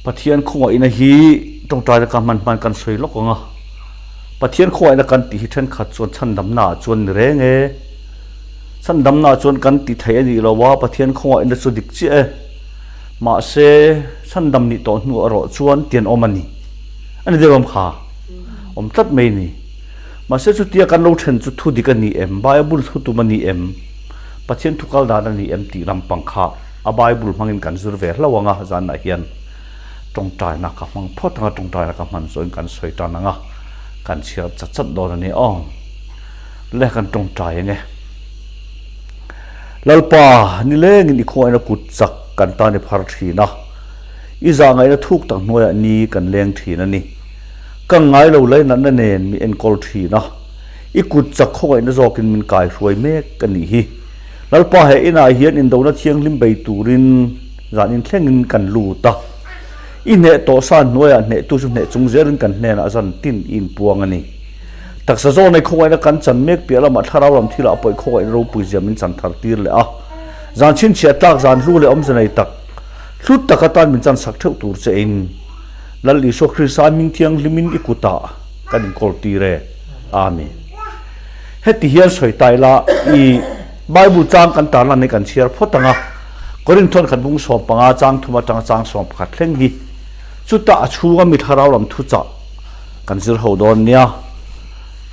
Pathian khawngaihna hi tawngtaina ka hman hman kan sawi lawk ang a, Pathian khawngaihna kan tih hi thenkhat chuan chhandamna ah chuan ni reng e. Chhandamna ah chuan kan ti thei a nih lo a, Pathian khawngaihna chu dik chiah e. Mahse, chhandam nih tawh hnu erawh chuan tian awm a ni. A ni deuh em kha? Awm tlat mai a ni. Mahse chutia kan lo then chu thu dik a ni em? Bible thu tum a ni em? Pathian thu kal dan a ni em tih lampang kha a Bible hmangin kan zir ve hlauh ang a, zanah hian tawngtaina ka hmang phawt ang a, tawngtaina ka hman zawhin kan sawi tan ang a, kan chhiar chat chat dawn a ni aw. Le kan tawngtai ang e. Lalpa, nilengin i khawngaihna kut chak kan tan i phar thin a, i zahngaihna thuk tak hnuaiah ni kan leng thin a ni. Ka ngai lo lainatna nen mi enkawl thin a, i kut chak khawngaihna zawkin min kai hruai mek a nih hi. Lalpa he inah hian indona thianghlim bei turin zan inthlengin kan lut a, i hneh tawh sa hnuaiah hnehtu chu hneh chung zelin kan hnenah zan tin i inpuang a ni. Taksa zawnei khawngaihna kan chan mek piah lamah thlarau lam thilah pawh i khawngaihna ropui zia min chan thar tir leh a, zan chhinchhiah tlak zan hlu leh awmze nei tak hlut tak atan min chan sak theuh tur che in. Lal Isua Krista hming thianghlimin i kutah kan inkawl tir e. Amen. Heti hian sawi ta ila, i Bible chang kan tarlan hi kan chhiar phawt ang a, Korinthon khat bung 15 chang thum atanga chang 11 thleng hi chutah a chhunga mi thlarau lam thuchah kan zir ho dawn nia.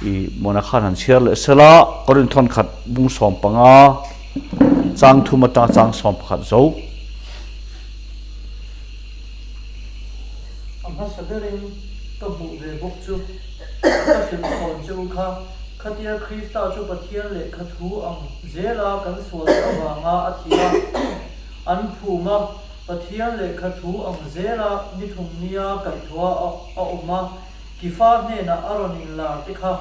I Mona khan han chhiar leh sela, Korinthon khat bung 15 chang thum atanga chang 11 zo. A hmasa berin ka hmuh ve bawk chu ka hrilh chhawn che u kha, khatia Krista chu Pathian lehkha thu ang zela kan sualte avanga a thi a, an phum a, Pathian lehkha thu ang zela ni thumnia kaihthawha a awm a, Kifa hnenah a rawn inlar te kha,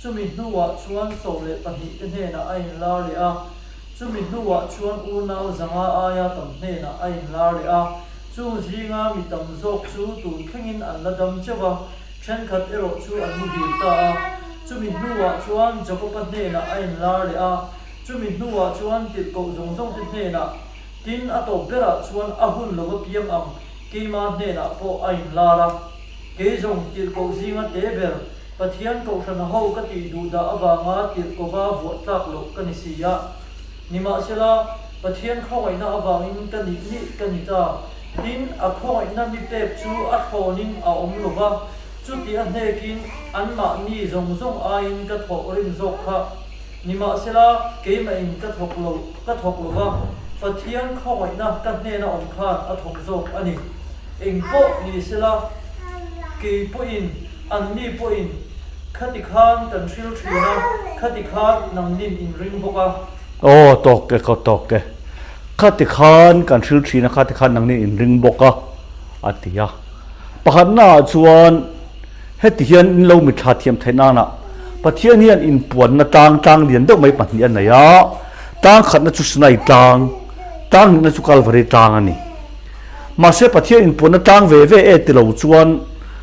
chumi hnuah chuan 12 te hnenah a inlar leh a. Chumi hnuah chuan unau zanga aia tam hnenah a inlar leh a, chung zinga mi tam zawk chu tun thlengin an la dam cheuh a, thenkhat erawh chu an muhil ta a. Chumi hnuah chuan Jakoba hnenah a inlar leh a, chumi hnuah chuan tirhkoh zawng zawngte hnenah, tin a tawp berah chuan a hun lova piang ang keima hnenah pawh a inlar a. Kei zawng tirhkoh zinga te ber Pathian kohhran ho ka tih duh dah avanga tirhkova vuah tlak loh ka ni si a. Nimahsela, Pathian khawngaihna avangin ka nih nih ka ni ta. Tin, a khawngaihna mi pek chu a thlawnin a awm lo va, chuti a hnekin anmahni zawng zawng aiin ka thawh rim zawk kha. Nimahsela, keimahin ka thawk lo, ka thawk lo va, Pathian khawngaihna ka hnena awm khan a thawk zawk a ni. Engpawh nisela, kei pawhin Anni pawhin, Khati khan kan hril thin a, khati khan nangnin in ring bawk a. Aw, tawk e, ka tawk e. Khati khan kan hril thin a, khati khan nangnin in ring bawk a, a ti a. Pakhatnaah chuan heti hian in lo mitthla thiam theih nana Pathian hian inpuanna tlang tlang lian deuh mai pahnih a nei a, tlang khatna chu Sinai tlang, tlang hnihna chu Kalvari tlang a ni. Mahse Pathian inpuanna tlang ve ve e ti lo chuan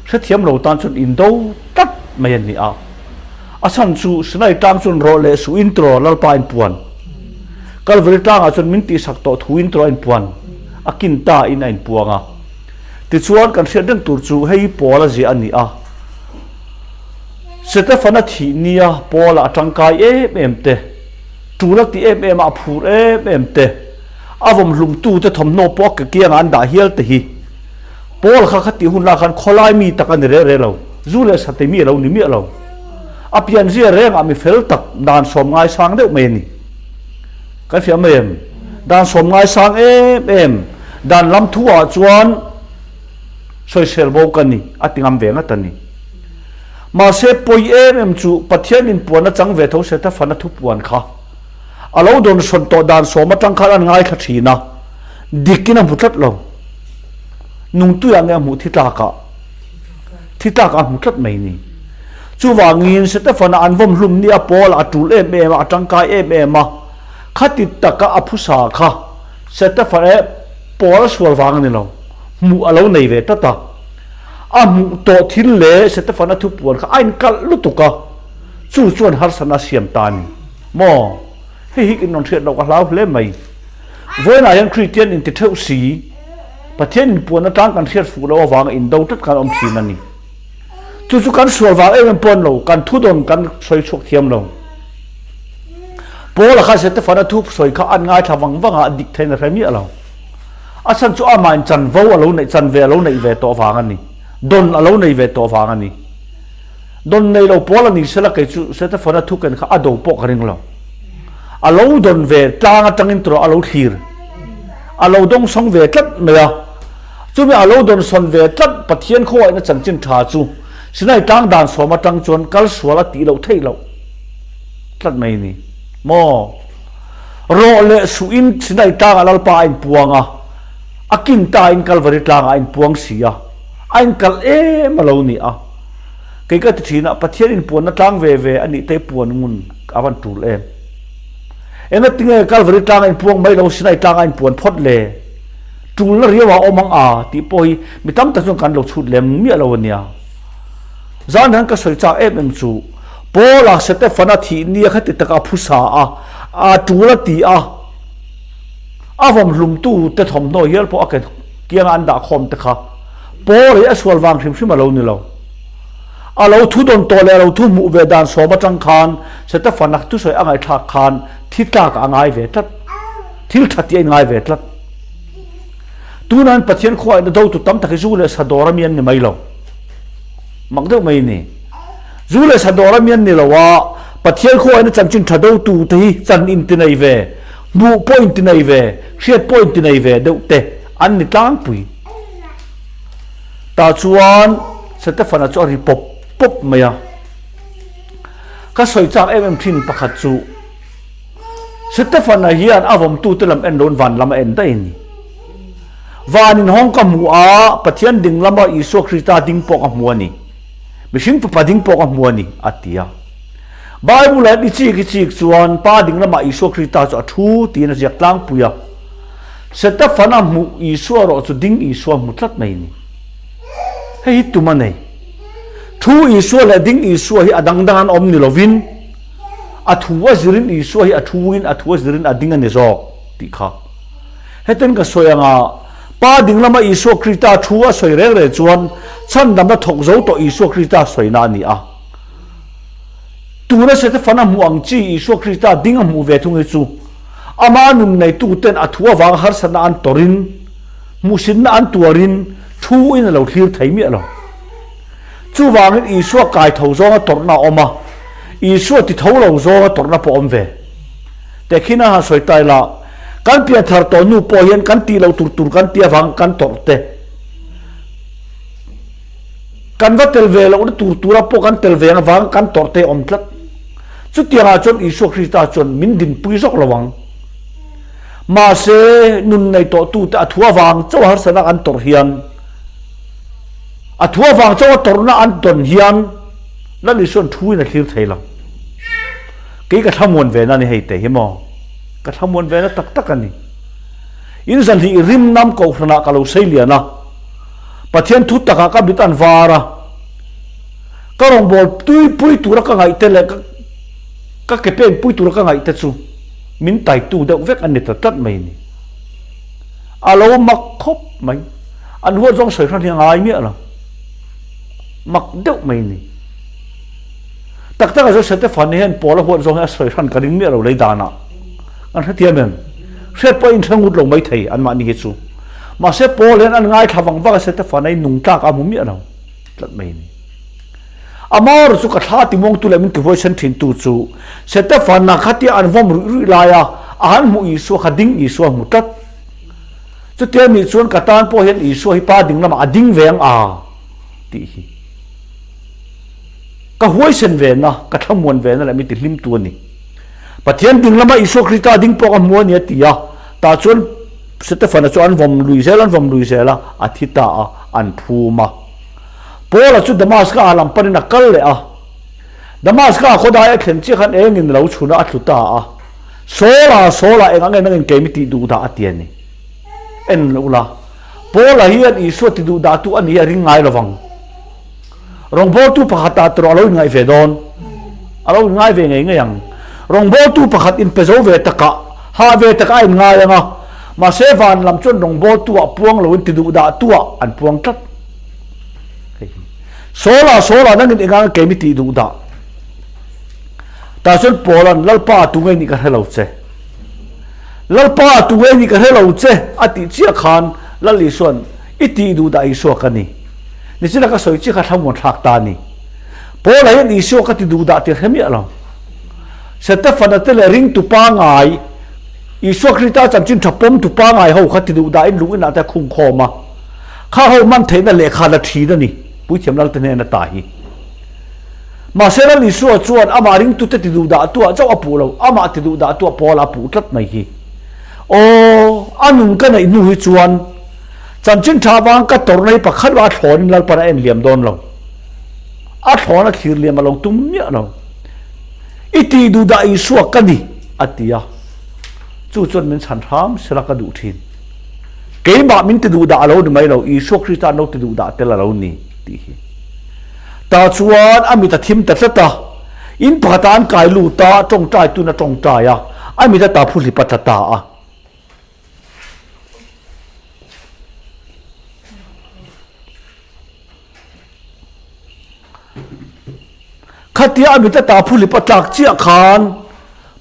Hrethiam lo tan chuan indo tlat mai an ni a. A chhan chu Sinai tlang chuan rawh leh suh in tiraw Lalpa inpuan. Kalvari tlangah chuan min tihsak tawh thu in tiraw a inpuan. A kin ta in a inpuang a. Tichuan kan hriat reng tur chu hei Paula ziah a ni a. Setefana thih nia Paula a tangkai em em te, tul a ti em em a, a phur em em te, a vawmhlumtute thawmhnaw pawh a ke kiangah an dah hial te hi Paul kha khatih hun lah khan khawlai mi tak a ni reh reh lo, zu leh satei mi a lo ni miah lo. A pianzia rengah mi fel tak dan sawm ngaisang deuh mai a ni. Kan hria mai em? Dan sawm ngaisang em em, dan lam thu ah chuan sawisel bo ka ni, a ti ngam ve ngat a ni. Mahse pawi em em chu Pathian inpuan a chang ve tho Setafana thupuan kha a lo dawnsawn tawh dan sawm atang khan an ngaithla thin a, dikin a hmu tlat lo. Nungtuiah nge a hmuh thi tlakah? Thi tlakah a hmu tlat mai ni. Chuvangin Setefana an vawm hlum ni a Paul a tul em em a, a tangkai em em a, khati taka a phusa kha Setefana eh Paul a sual vang a ni lo, hmuh a lo nei ve tlat a. A hmuh tawh thil leh Setefana thupuan kha a inkalh lutuk a, chu chuan harsatna a siam ta a ni maw? Hei hi in rawn hriat loh ka hlau hle mai. Vawiinah hian Kristian inti theuh si. Pathian inpuan atang kan hriat fuh loh avanga indo tlat kan awm thin a ni. Chu chu kan sual vang em em pawh an lo, kan thudawn kan sawi chhuak thiam lo. Paula kha Setefana thu sawi kha an ngaithla vang vang a, a dik theiin a hre miah lo. A chhan chu amah in chanvo a lo neih, chanve a lo neih ve tawh vang a ni. Dawn a lo nei ve tawh vang a ni. Dawn nei lo Paula ni sela kei chu Setefana thu ken kha a do pawh ka ring lo. A lo dawn ve tlang atangin tawh a lo thlir. A lo dawngsawng ve tlat mai a. Chumi a lo dawnsawn ve tlat Pathian khawngaihna chanchin tha chu Sinai tlang dan sawm atang chuan kal sual a tih loh theih loh tlat mai ni maw? Rawh leh suhin Sinai tlangah Lalpa a inpuang a, a kin ta in Kalvari tlangah a inpuang si a, a inkal em a lo ni a. Kei ka ti thin a, Pathian inpuanna tlang ve ve a nih te puan ngun a van tul em? Engatinge Kalvari tlanga inpuang mai lo Sinai tlanga inpuan phawt le? Tulna riau ah awm ang a tih pawh hi mi tam tak chuan kan lo chhut lem miah lo a nia. Zan hian ka sawi chak em em chu Paula Setefana thih nia kha ti taka a phusa a, a tul a ti a, a vawmhlumtu te thawmhnaw hial pawh a ke kianga an dah khawm te kha Paul hi a sual vang hrim hrim a lo ni lo. A lo thu dawn tawh leh a lo thu hmuh ve dan sawm atang khan Setefana thusawi a ngaihthlak khan thi tlak a ngai ve tlat. Thil tha tih a inngai ve tlat. Tunain Pathian khuain a dotu tam tak hi zu leh sa dawr a mi an ni mai lo. Mak deuh mai a ni. Zu leh sa dawr a mi an ni lo a, Pathian khuain a chanchin tha dotu te hi chan inti nei ve, hmuh pawh inti nei ve, hriat pawh inti nei ve deuh te an ni tlangpui. Tah chuan Setefana chu a ri pawp pawp mai a. Ka sawi chak em em thin pakhat chu, Setefana hian a vawmtute lam en loin van lam a en daih a ni. Van inhawng ka hmu a, Pathian ding lama Isua Krista ding pawh ka hmu a ni. Mihring fapa ding pawh ka hmu a ni, a ti a. Bible-ah hian i chik i chik chuan Pa ding lamah Isua Krista chu a thu tiin a ziak tlangpui a. Setefana hmuh Isua erawh chu ding Isua hmu tlat mai a ni. Hei hi tum a nei. Thu Isua leh ding Isua hi a dang dang an awm ni lovin, A thu a zirin Isua hi a thuin a thu a zirin a ding a ni zawk tih kha. Heten ka sawi anga Pa ding lama Isua Krista thu a sawi reng reng chuan chhandamna thawk zo tawh Isua Krista sawina a ni a. Tuna Setefana hmuh ang chi Isua Krista ding a hmuh ve thung hi chu ama nun neituten a thu avanga harsatna an tawrin, hmuhsitna an tuarin thu in a lo thlir thei miah lo. Chuvangin Isua kai tho zawnga tawrhna a awm a, Isua ti tho lo zawnga tawrhna pawh a awm ve. Tehkhin a han sawi ta ila, kan pianthar tawh hnu pawh hian kan tih loh tur tur kan tih avang kan tawrh te, kan va tel ve lohna tur tura pawh kan tel ve avang kan tawrh te a awm tlat. Chutiangah chuan Isua Krista chuan min dinpui zawk lo ang. Mahse, nun nei tawhtute a thu avang chauh harsatna kan tawrh hian, A thu avang chauh a tawrhna an tawn hian Lal Isuan thuin a thlir thei lo. Kei ka thlamuan ve na a ni hei te hi maw? Ka thlamuan ve na tak tak a ni. In zanhlih rim nam kohhranah ka lo sei lian a, Pathian thu takah ka mit an var a, ka rawngbâwl tuipui tura ka ngaih te leh ka ke penpui tura ka ngaih te chu min taitu deuh vek a ni ta tlat mai a ni. A lo mak khawp mai. An huat zawng sawi hran hi a ngai miah lo. Mak deuh mai ni. Tak tak a zo Setefan hian Paul a huat zawng hi a sawi hran ka ring miah lo lei danah. Kan hrethiam em? Hriat pawh a inhre ngut lo mai thei anmahni hi chu. Mahse Paul hian an ngaithla vang vang a Setefan a in nung tlak a hmu miah lo tlat mai ni. Amah erawh chu ka thla timuangtu leh min tihuaisen thintu chu Setefana khatia an vawm ruih ruih laia a han hmuh Isua kha ding Isua hmu tlat. Chutia nih chuan ka tan pawh hian Isua hi pa ding lamah a ding ve ang a tih hi ka huaisen ve na, ka thlamuan ve na leh mi tihlimtu a ni. Pathian ding lama Isua Krista ding pawh ka hmu a ni a ti a, tah chuan Setefana chu an vawm lui zel an vawm lui zel a, a thi ta a, an phum a. Paula chu Damaska ah lam panin a kal leh a. Damaska ah khawdai a thlen chiah khan engin a lo chhun a, a tlu ta a. Saul-a, Saul-a, eng ang en angin kei mi tih duh dah a ti a ni. En lo la, Paul-a hian Isua ti duh dahtu a ni hi a ring ngai lovang. Rawngbawltu pakhatah tawrh a lo inngaih ve dawn. A lo inngai ve ngei ngei ang. Rawngbawltu pakhat inpe zo ve takah, hah ve takah a inngai ang a. Mahse van lam chuan rawngbawltu ah puang loin ti duh dah tu ah an puang tlat. Hei hi. Saula, Saula, nangin engang a keimi tih duh dah? Tah chuan Paula'n, Lalpa, tu ngei nih ka hre lo che. Lalpa, tu ngei nih ka hre lo che, a tih chiah khan Lal Isua'n, I tih duh dah Isua ka ni. Nichina ka sawi chiah kha thlamuan thlak ta a ni. Paula hian Isua ka ti duh dah ti hre miah lo. Setefana te leh ringtu pangai, Isua Krista chanchin tha pawmtu pangai ho kha ti duh dahin lung inah te a khung khawm a. Kha ho man theihna lehkha la thin a ni, Puithiam Lalte hnena ta hi. Mahse Lal Isua chuan amah ringtute ti duh dahtuah chauh a puh lo, amah ti duh dahtuah Paula a puh tlat mai hi. Aw, a nun ka neih hnu hi chuan chanchin tha vang ka tawrhna hi pakhat a thlawnin Lalpan a en liam dawn lo. A thlawn a thlir liam a lo tum miah lo. I tih duh dah Isua ka ni, a ti a. Chu chuan min chhan hram sela ka duh thin. Keimah min ti duh dah a lo ni mai lo, Isua Krista an lo ti duh dah tel a lo ni, tih hi. Tah chuan a mit a thim ta tlat a, in pakhatah an kai lut a, tawngtai tun a tawngtai a, a mit a ta phu hlip a tla ta a. Khatia a mit a ta phuhlip a tlak chiah khan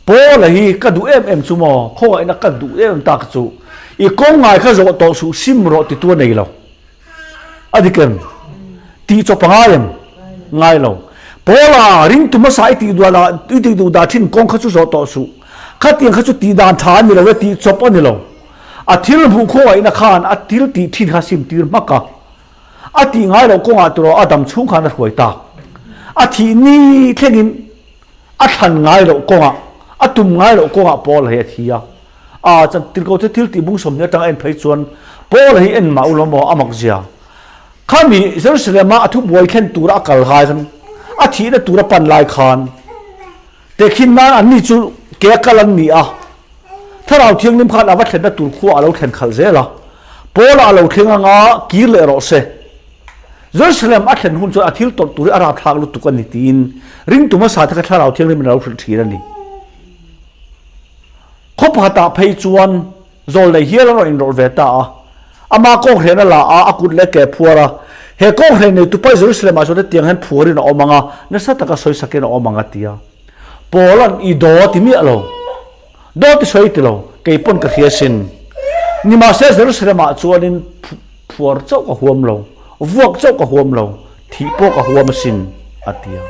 Paula hi ka duh em em chu maw, khawngaihna ka duh em em tak chu i kawng ngai kha zawh tawh suh sim rawh ti tu a nei lo. A dik em? Tih chawp a ngai em? Ngai lo. Paula ringtu hmasa i tih duh dah i tih duh dah thin kawng kha chu zawh tawh suh. Khatiang kha chu tih dan tha a ni lo e, tih chawp a ni lo. A thil hmuh khawngaihna khan a thil tih thin kha sim tir hmak a. A tih ngai loh kawngah turaw a dam chhung khan a hruai tak. A thih ni thlengin a thlan ngai loh kawngah, a tum ngai loh kawngah Paula hi a thi a. A chan tirko chu thil tih bung 20 atanga en phei chuan Paula hi en mah u lo maw a mak zia. Khami Jerusalem-a a thubuai thlen tura a kal lai khan, a thihna tura pan lai khan tehkhin nan anni chu ke a kal an ni a. Thlarau Thianghlim khan a va thlenna tur khua a lo thlen khalh zel a, Paula a lo thleng anga kir leh rawh se. Jerusalem a thlen hun chuan a thil tawrh tur hi a rapthlak lutuk a ni tiin ringtu hmasa te kha Thlarau Thianghlim in a lo hrilh thin a ni. Khaw pakhatah phei chuan zawl nei hial a rawn inrawlh ve ta a, ama kawnghren a la a, a kut leh ke a phuar a. He kawnghren nei tupa Jerusalem ah chuan hetiang hian phuarin a awm ang a, nasa taka sawisakin a awm ang a ti a. Paula'n i daw a ti miah lo. Daw ti sawi ti lo, kei pawn ka hria sin. Nimahse Jerusalem ah chuanin phuar chauh ka huam lo, vuak chauh ka huam lo, thih pawh ka huam asin, a ti a.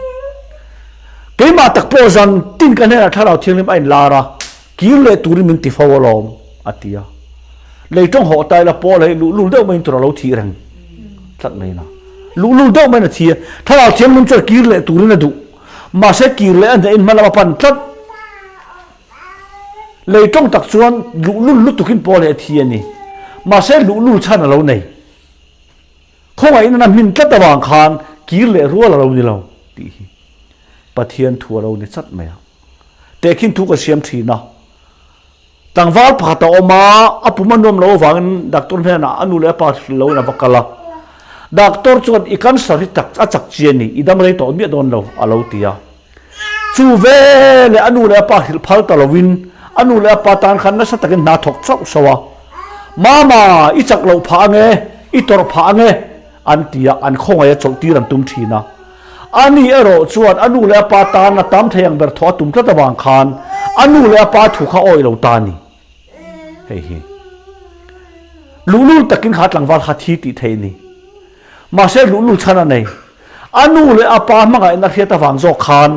Keimah tak pawh zan tin ka hnenah Thlarau Thianghlim a inlar a, kir leh turin min ti fo alawm, a ti a. Lei tawng hawh ta ila Paul hei luhlul deuh maiin tur a lo thih reng tlat mai na. Luhlul deuh maiin a thi a, Thlarau Thianghlim chuan kir leh turin a duh. Mahse kir leh a hnehin hma lam a pan tlat. Lei tawng tak chuan luhlul lutukin Paul hi a thi a ni. Mahse luhlul chhan a lo nei. Khawngaihna na hmin tlat avang khan kir leh rual a lo ni lo tih hi Pathian thu a lo ni chat mai a. Tehkhin thu ka siam thin a. Tlangval pakhat a awm a, a pum a nuam lo avangin doctor hnenah a nu leh a pa hrilh loin a va kal a. Doctor chuan i cancer hi tak a chak chi a ni, i dam rei tawh miah dawn lo a lo ti a. Chu veleh a nu leh a pa hrilh phal ta loin a nu leh a pa tan khan nasa takin hna thawk chauh sauh a. Mama, i chak loh phah ange, i tawrh phah ange an ti a, an khawngaih a chawlh tir an tum thin a. A ni erawh chuan a nu leh a pa tan a tam thei ang ber thawh a tum tlat avang khan a nu leh a pa thu kha awih lo ta a ni. Hei hi luhlul takin kha tlangval kha thi tih theih a ni. Mahse luhlul chhan a nei. A nu leh a pa hmangaihna hriat avang zawk khan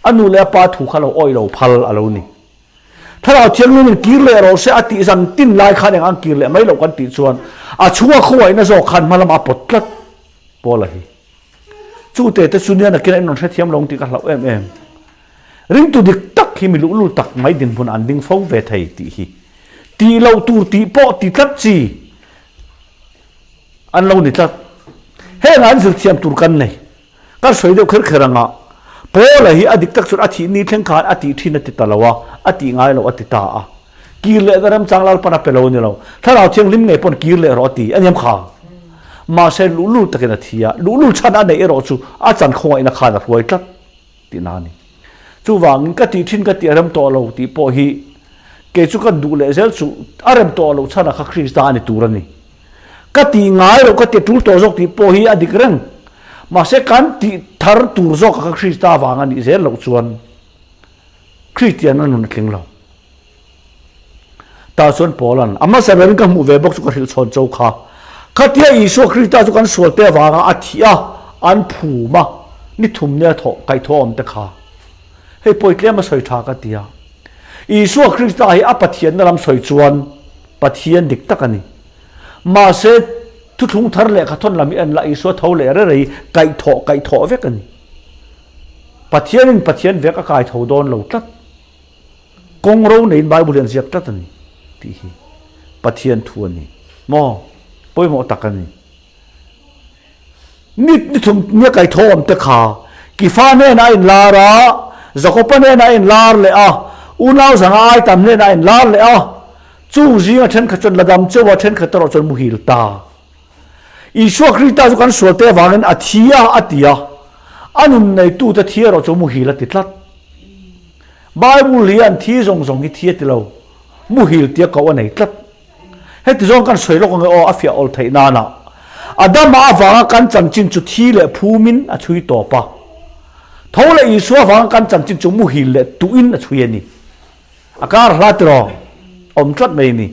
a nu leh a pa thu kha lo awih lo phal a lo ni. Thlarau Thianghlim in kir leh rawh se a tih zan tin lai khan eng ang kir leh mai loh kan tih chuan a chhunga khawngaihna zawk khan hma lamah a pawt tlat Paula hi. Chu te te chu nia nakin a inrawn hrethiam lo ang tih ka hlauh em em. Ringtu dik tak hi mi luhlul tak mai dinhmun an ding fo ve thei tih hi tih loh tur tih pawh ti tlat chi an lo ni tlat. Hengah an zirthiam tur kan nei. Kan sawi deuh kher kher anga Paula hi a dik tak chuan a thih ni thleng khan a tih thin a ti ta lo a, a tih ngai lo a ti ta a. Kir leh na remchang Lalpan a pe lo a ni lo. Thlarau Thianghlim ngei pawn kir leh rawh a ti a niam kha. Mahse luhlul takin a thi a, luhlul chhan a neih erawh chu a chan khawngaihna khan a hruai tlat tihna a ni. Chuvangin ka tih thin ka tih a rem tawh lo tih pawh hi. Kei chu kan duh leh zel chu a rem tawh loh chhanah kha Krista a ni tur a ni. Ka tih ngai loh ka ti tul tawh zawk tih pawh hi a dik reng. Mahse kan tih thar tur zawkah kha Krista vang a nih zel loh chuan Kristian a nun a tling lo. Tah chuan Paula'n a hmasa berin ka hmuh ve bawk chu ka hrilh chhawn cho kha. Khatia Isua Krista chu kan sualte avanga a thih a, an phum a, ni thum nia thawh kaihthawh awm te kha. Hei pawi tlem a sawi tha ka ti a. Isua Krista hi a Pathianna lam sawi chuan Pathian dik tak a ni. Mahse, thuthlung thar lehkha thawn lam hi en la Isua tho leh rerei kaihthawh kaihthawh vek a ni. Pathianin Pathian vek a kai tho dawn lo tlat. Kawng ro neiin Bible hian ziak tlat a ni tih hi Pathian thu a ni maw? Pawimawh tak a ni. Ni ni thum nia kai tho awm te kha Kifa hnenah a inlar a, Jakoba hnenah a inlar leh a, unau zanga ai tam hnenah a inlar leh a. Chung zinga thenkhat chuan la dam chauh a, thenkhat erawh chuan muhil ta. Isua Krista chu kan sualte avangin a thi a, a ti a. A nun neitute thi erawh chu muhil a ti tlat. Bible hian thi zawng zawng hi thi a ti lo, muhil tia koh a nei tlat. Heti zawng kan sawi lawk ange aw, a fiah awl theih nana. Adama avanga kan chanchin chu thi leh phumin a chhui tawp a. Tho leh Isua avanga kan chanchin chu muhil leh tuhin a chhui a ni. A kar hla tiraw? Awm tlat mai a ni.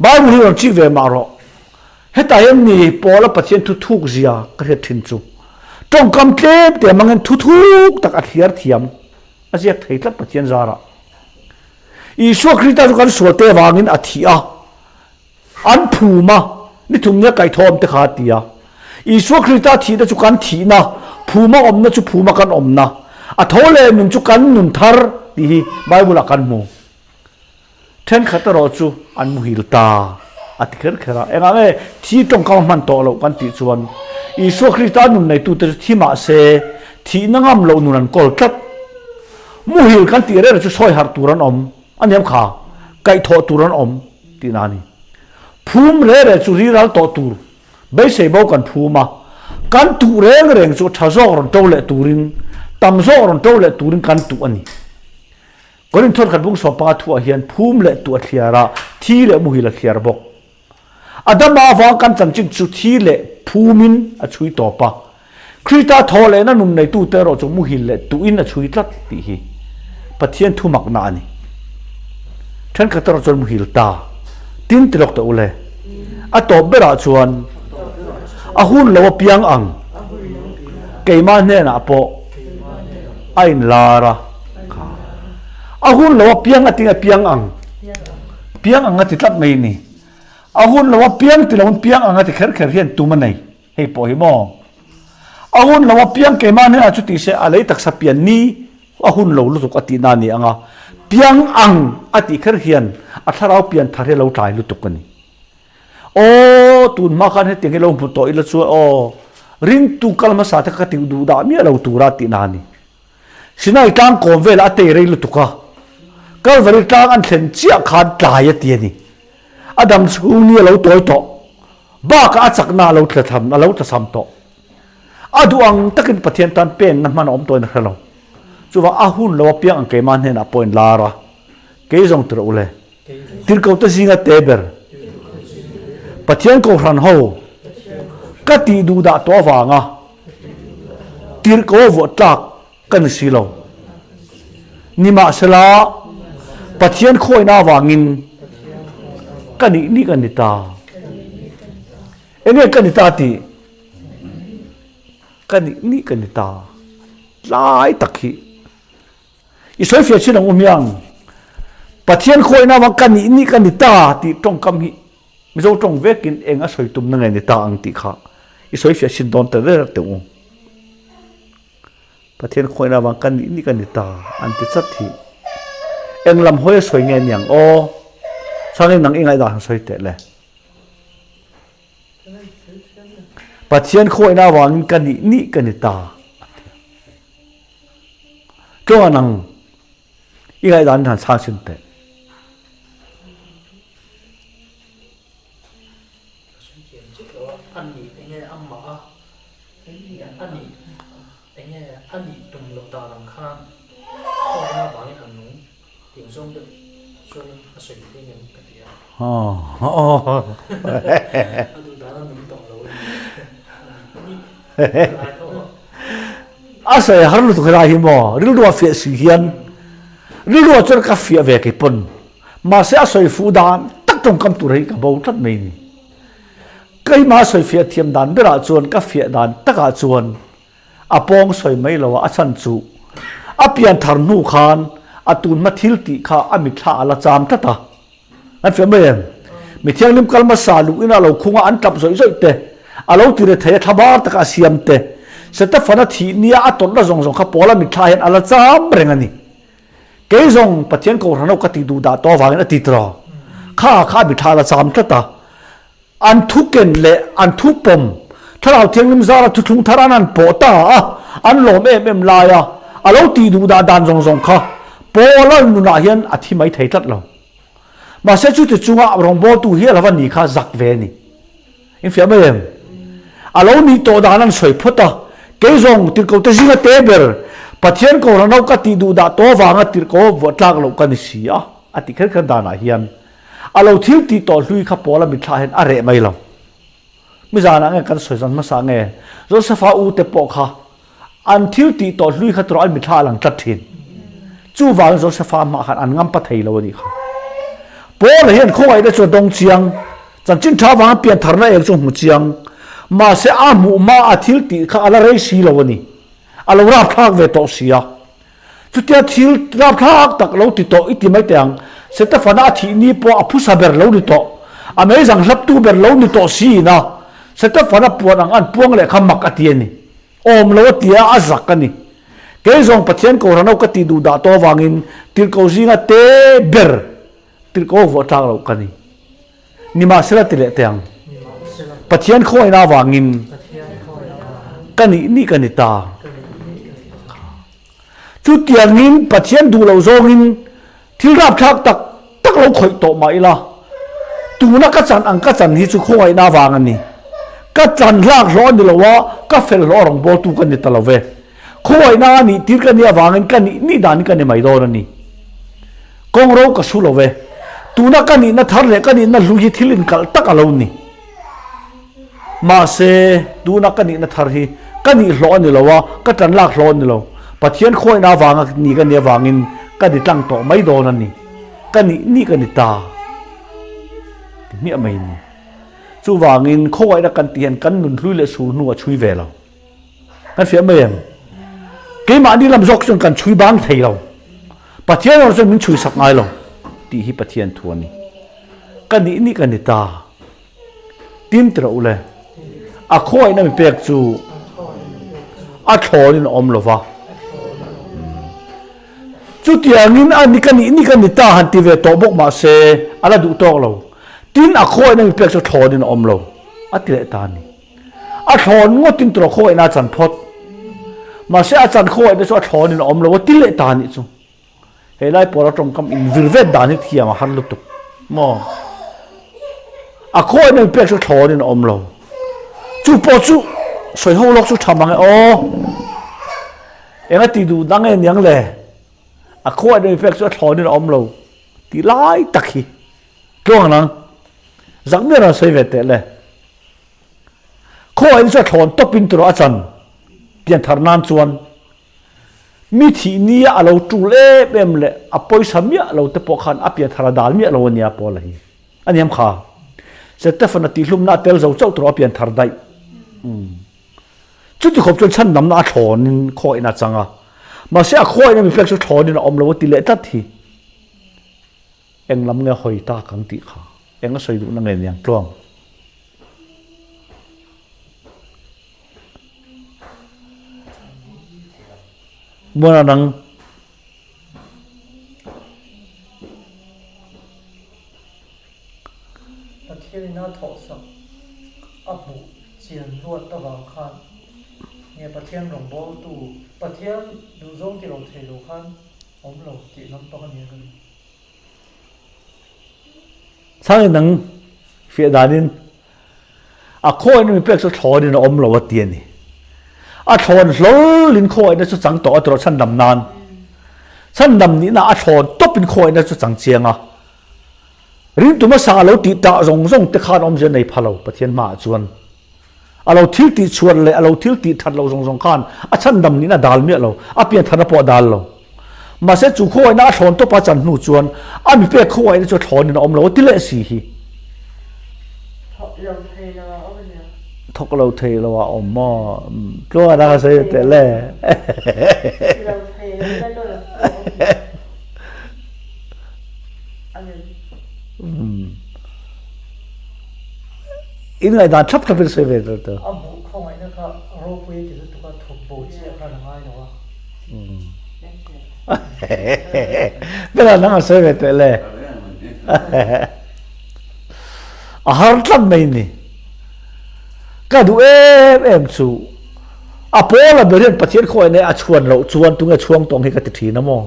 Bible hi rawn chik ve mah rawh. Hetah hian ni Paula Pathian thu thuk zia ka hriat thin chu. Tawngkam tlem te mangin thu thuk tak a thliar thiam. A ziak thei tlat Pathian zarah. Isua Krista chu kan sualte avangin a thi a, an phum a, ni thum nia kaihthawm te kha a ti a. Isua Krista thihna chu kan thihna, phuma awmna chu phuma kan awmna, a tho leh nun chu kan nun thar tih hi Bible-ah kan hmu. Thenkhat erawh chu an muhil ta a ti kher kher a. Engah nge thi tawngkam a hman tawh loh kan tih chuan Isua Krista nun neitute chu thi mah se thihna ngam loh nun an kawl tlat. Muhil kan tih reng chu sawi harh tur an awm a niam kha, kaihthawh tur an awm tihna a ni. Phum reng reng chu riral tawh tur, beisei bo kan phum a, kan tuh reng reng chu tha zawk rawn to leh turin, tam zawk rawn to leh turin kan tuh a ni. Korinth thawnkhat bung 15 thuah hian phum leh tuh a thliar a, thi leh muhil a thliar bawk. Adama avang kan chanchin chu thi leh phumin a chhui tawp a, Krista thaw lehna nun neitute erawh chu muhil leh tuhin a chhui tlat tih hi Pathian thu makna a ni. Thenkhat erawh chuan muhil ta tin ti lawk teh u le. A tawp berah chuan a hun lo apiang ang keimah hnenah pawh a inlar a kha. A hun lo apiang a tinge piang ang piang ang a ti tlat mai ni. A hun lo apiang ti loin piang ang a ti kher kher hian tum a nei. Hei pawh hi maw? A hun lo apiang keimah hnenah chu tih se a lei taksa pian ni a hun lo lutuk a tihna a ni ang a, piang ang a tih kher hian a thlarau pian thar hi a lo tlai lutuk a ni. Aw, tun hma khan hetiang hi lo hmu tawh ila chuan aw, ringtu kal hmasa te kha ka tih duh dah miah lo tura tihna a ni. Sinai tlang kawm velah a tei rei lutuk a, Kalvari tlang an thlen chiah khan tlai a ti a ni. A dam chhung ni a lo tawi tawh. Bakah a chakna a lo tlatham, a lo tlasam tawh. A duh ang takin Pathian tan penna hman a awm tawhin a hre lo. Chuvang a hun lo apiang ang keimah hnenah pawh in lar a, Kei zawng tirh u le. Tirhkohte zinga te ber. Pathian kohhran ho ka tih duh dah tawh avanga tirhkoh a vuah tlak ka ni si lo. Nimahsela, Pathian khawihna avangin ka nih nih ka ni ta. Enge ka ni ta tih? Ka nih nih ka ni ta. Tlai tak hi i sawifiah chin ang u hmiang. Pathian khawihna avang ka nih nih ka ni ta tih tawngkam hi Mizo tawng vekin eng a sawi tumna nge ni ta ang tih kha i sawifiah chin dawn ta der teh u. Pathian khawihna avang ka nih nih ka ni ta an ti chat hi. Eng lam hawi a sawi nge niang aw? Changin nang i ngaihdan han sawi teh le. Pathian khawihna avangin ka nih nih ka ni ta a ti. Tlawnga nang i ngaihdan han chhang chhin teh. Enge a nih tum loh dan ang khan khawina vangin a nung ting zawng deuh. Chuanin a sawi thei ngem ka ti a. A duh dan a nung tawh lo a ni. A sawi har lutuk helai hi maw rilru a fiah si hian rilru ah chuan ka fiah ve kei pawn mahse a sawi fuh dan tak tawngkam tur hi ka bo tlat mai ni. Keimah sawi fiah thiam dan berah chuan ka fiah dan takah chuan A pawng sawi mai lo a, a chhan chu a pian thar hnu khan a tun hma thil tih kha a mitthla a la cham tlat a. An fiah mai em? Mi thianghlim kal hmasa luh ina lo khunga an tap zawih zawih te, a lo ti rethei a thlabar taka a siam te, Setafana thih nia a tawrhna zawng zawng kha Paula mitthla hian a la cham reng a ni. Kei zawng Pathian Kohhran ho ka tih duh dah tawh avangin a ti tawh. Kha kha a mitthla a la cham tlat a. An thu ken leh an thu pawm, Thlarau Thianghlim zara thuthlung thar an han pawh ta a, an lawm em em lai a, a lo tih duh dah dan zawng zawng kha Paula nunah hian a thi mai thei tlat lo. Mahse chuti chunga rawngbawltu hi a lo va ni kha zak ve a ni. Infiah mai em? A lo nih tawh dan an sawi phawt a, kei zawng tirhkohte zinga te ber Pathian Kohhran ho ka tih duh dah tawh avanga tirhkoh vuah tlak loh ka ni si a, a ti kher kher danah hian A lo thil tih tawh hlui kha Paula mitthla hian a reh mai lo. Mi zanah nge kan sawi zan hmasa nge Josefa u te pawh kha an thil tih tawh hlui kha tawrh an mitthla a lang tlat thin. Chuvangin Josefa hmah khan an ngampa thei lo a nih kha. Paula hian khawngaihna chu a dawng chiang, chanchin tha avanga piantharna eng chu a hmu chiang. Mahse a hmuh hma a thil tih kha a la rei si lo a ni. A lo rapthlak ve tawh si a. Chutia thil rapthlak tak lo ti tawh i ti mai teh ang. Setafana a thih ni pawh a phusa ber lo ni tawh, a meizang hlaptu ber lo ni tawh siin a, Setafana puan ang an puang leh kha mak a ti a ni. Awm lo a ti a, a zak a ni. Kei zawng Pathian Kohhran ho ka tih duh dah tawh avangin tirhkoh zinga te ber tirhkoh vuah tlak loh ka ni. Nimahsela ti leh teh ang. Pathian khawngaihna avangin ka nih nih ka ni ta. Chutiangin Pathian duh loh zawngin thil rapthlak tak tak lo khawih tawh mah ila, tuna ka chan ang ka chan hi chu khawngaihna avang a ni. Ka chan hlak hlawh a ni lo a, ka fel hlawh a rawngbawltu ka ni ta lo ve. Khawngaihna a nih tir ka nih avangin ka nih nih danin ka ni mai dawn a ni. Kawng ro ka su lo ve. Tuna ka nihna thar leh ka nihna hlu hi thil inkalh tak a lo ni. Mahse, tuna ka nihna thar hi ka nih hlawh a ni lo a, ka tan lak hlawh a ni lo. Pathian khawngaihna avanga ni ka nih avangin ka ni tlang tawh mai dawn a ni. Ka nih nih ka ni ta ti hmiah mai ni. Chuvangin khawngaihna kan tih hian kan nun hlui leh sul hnu a chhui ve lo. Kan fiah mai em? Keimahni lam zawk chuan kan chhui bang thei lo. Pathian erawh chuan min chhui sak ngai lo tih hi Pathian thu a ni. Ka nih nih ka ni ta. Tin ti rawh u le, a khawngaihna mi pek chu a thlawnin a awm lo va. Chutiangin a ni ka nih ni ka ni ta han ti ve tawh bawk mah se a la duh tawk lo. Tin, a khawngaihna mi pek chu thlawnin a awm lo a ti leh ta a ni. A thlawn ngawtin tawh khawngaihna a chan phawt. Mahse a chan khawngaihna chu a thlawnin a awm lo a ti leh ta a nih chu. He lai pawla tawngkam in vir vet dan hi thiam a har lutuk maw? A khawiin an pek chu thlawnin a awm lo. Chu pawh chu sawi ho lawk chu tha mang e aw. Enga ti duh dang e niang le? A khawiin an pek chu a thlawnin a awm lo tih lai tak hi tluang nang zak miah lo sawi ve teh le. Khawiin chu a thlawn tawpin tawrh a chan pian thar nan chuan Mi thih nia a lo tul em em leh a pawisa miah lo te pawh khan a pianthar a dal miah lo a nia Paula hi. A niam kha. Setefana tihhlumna a tel zo chauh tawh a pianthar daih. Chuti khawp chuan chhandamna a thlawnin khawihin a chang a. Mahse a khawihin a mi pek chu thlawnin a awm lo a ti leh tlat hi. Eng lam nge hawi tak ang tih kha. Eng a sawi duhna nge niang tluang. Muana nang. Pathian in a thawhsak a hmuh chian luat avang khan nge Pathian rawngbawltu Pathian duhzawng ti lo thei lo khan awm lo tih lampang a ni a ka ring. Chhangin nang fiah danin a khawiin mi pek chu thlawnin a awm lo a ti a ni. A thlawn hlawlin khawiina chu chang tawh a tawrh chhandam nan. Chhandam nihna a thlawn tawpin khawiina chu chang chiang a. Ringtu hmasa a lo tih tah zawng zawng te khan awmzia nei pha lo Pathian hmaah chuan. A lo thil tih chhuat leh a lo thil tih that loh zawng zawng khan a chhandam nihna a dal miah lo, a piantharna pawh a dal lo. Mahse chu khawngaihna a thlawn tawpa chan hnu chuan a mi pek khawngaihna chu a thlawnin a awm lo a ti leh si hi. Thawk lo thei lo a awm ania. Thawk lo thei lo a awm maw? Tluanga dang a sawi teh le. Ti lo thei lo ila lo lo pawh a awm. Amen. In ngaihdan thlap thlap in sawi ve tawh tawh. A hmuh khawngaihna kha ropui a ti lutuk a, thawk bo chiah khan a ngai lo a. Bela nang a sawi ve teh le. A har tlat mai ni. Ka duh em em chu a pawl a ber hian Pathian khawngaihna a chhuan loh chuan tunge chhuang tawng hi ka ti thin a maw.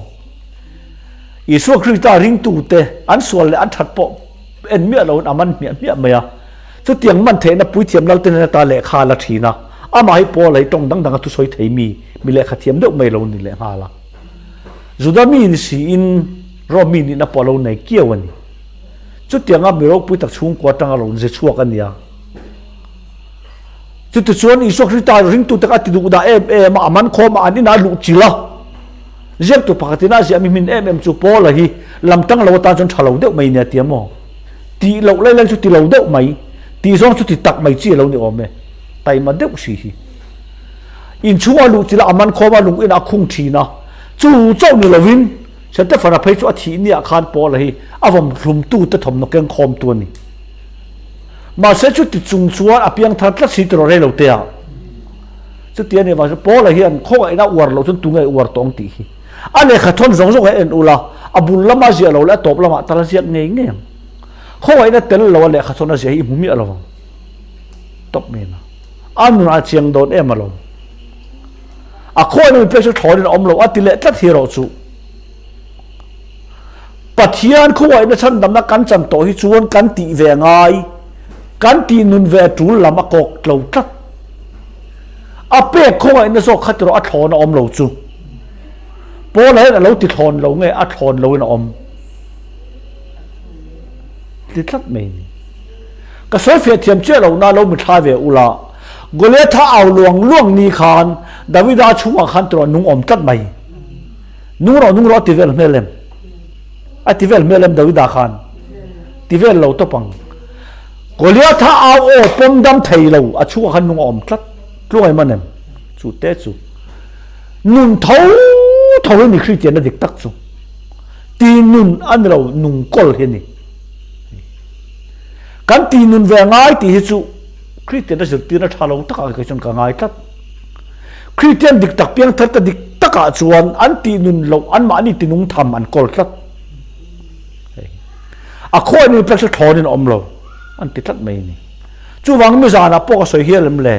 Isua Krista ringtute an sual leh an that pawh en miah loin a man hmiah hmiah mai a. Chutiang man theihna puithiam lalte hnen ata lehkha a la thin a, amah hi Paula hi tawng dang danga thusawi thei mi, mi lehkha thiam deuh mai lo ni lehnghal a. Juda mi ni siin Rom mi nihna pawh a lo nei kiau a ni. Chutianga mi ropui tak chhungkua atanga lo ze chhuak a nia. Chutichuan Isua Krista ringtute kha a ti duh dah em em a, a man khawm a, an inah a luh chilh a. Ziaktu pakhatin a ziahmi hmin em em chu Paula hi lam tang lo atan chuan tha lo deuh mai nia tia maw? Tih loh lai lai chu ti lo deuh mai, tih zawng chu ti tak mai chi a lo ni awm e. Taima deuh si hi. Inchhunga luh chilh a, a man khawm a, lung inah a khung thin a. Chu chauh ni lovin Setefana phei chu a thih niah khan Paula hi a vawm hlumtute thawmhnaw keng khawmtu a ni. Mahse chuti chung chuan a piang thar tlat si tawh rei lo te ah. Chuti a nih vang chuan Paula hian khawngaihna a uar loh chuan tunge uar tawh ang tih hi. A lehkha thawn zawng zawng hi a en ul a, a bul lama ziah lo leh a tawp lamah tal a ziak ngei ngei ang. Khawngaihna tel lo a lehkha thawn a ziah hi i hmu miah lo ang. Tawp mai na. A nunah a chiang dawn em alawm. A khawngaihna min pek chu thlawnin a awm lo a ti leh tlat hi erawh chu. Pathian khawngaihna chhandamna kan chan tawh hi chuan kan tih ve ngai, kan tih nun ve tul lam a kawk tlo tlat. A pek khawngaihna zawk kha tiraw a thlawn a awm lo chu. Paula hian a lo ti thlawn lo nge a thlawn loin a awm ti tlat mai ni. Ka sawi fiah thiam chiah lo na lo mithla ve ula, Goliatha au luang luang ni khan Davida chhungah khan tiraw nung awm tlat mai. Nung rawh nung rawh a ti vel hmel em? A ti vel hmel em Davida khan? Ti vel lo tawp ang. Goliatha au aw pawm dam thei lo a chhungah khan nung a awm tlat tluang em an em? Chu te chu nun tho tho hi ni Kristianna dik tak chu. Ti nun a ni lo nung kawl hi a ni. Kan ti nun ve ngai tih hi chu Kristianna zirtirna tha lo takah kei chuan ka ngai tlat. Kristian dik tak piangthar ta dik takah chuan an tih nun loh anmahni tinung tham an kawl tlat. A khawi mi pek chu thlawnin a awm lo an ti tlat mai a ni. Chuvang mi zanah pawh ka sawi hial em le?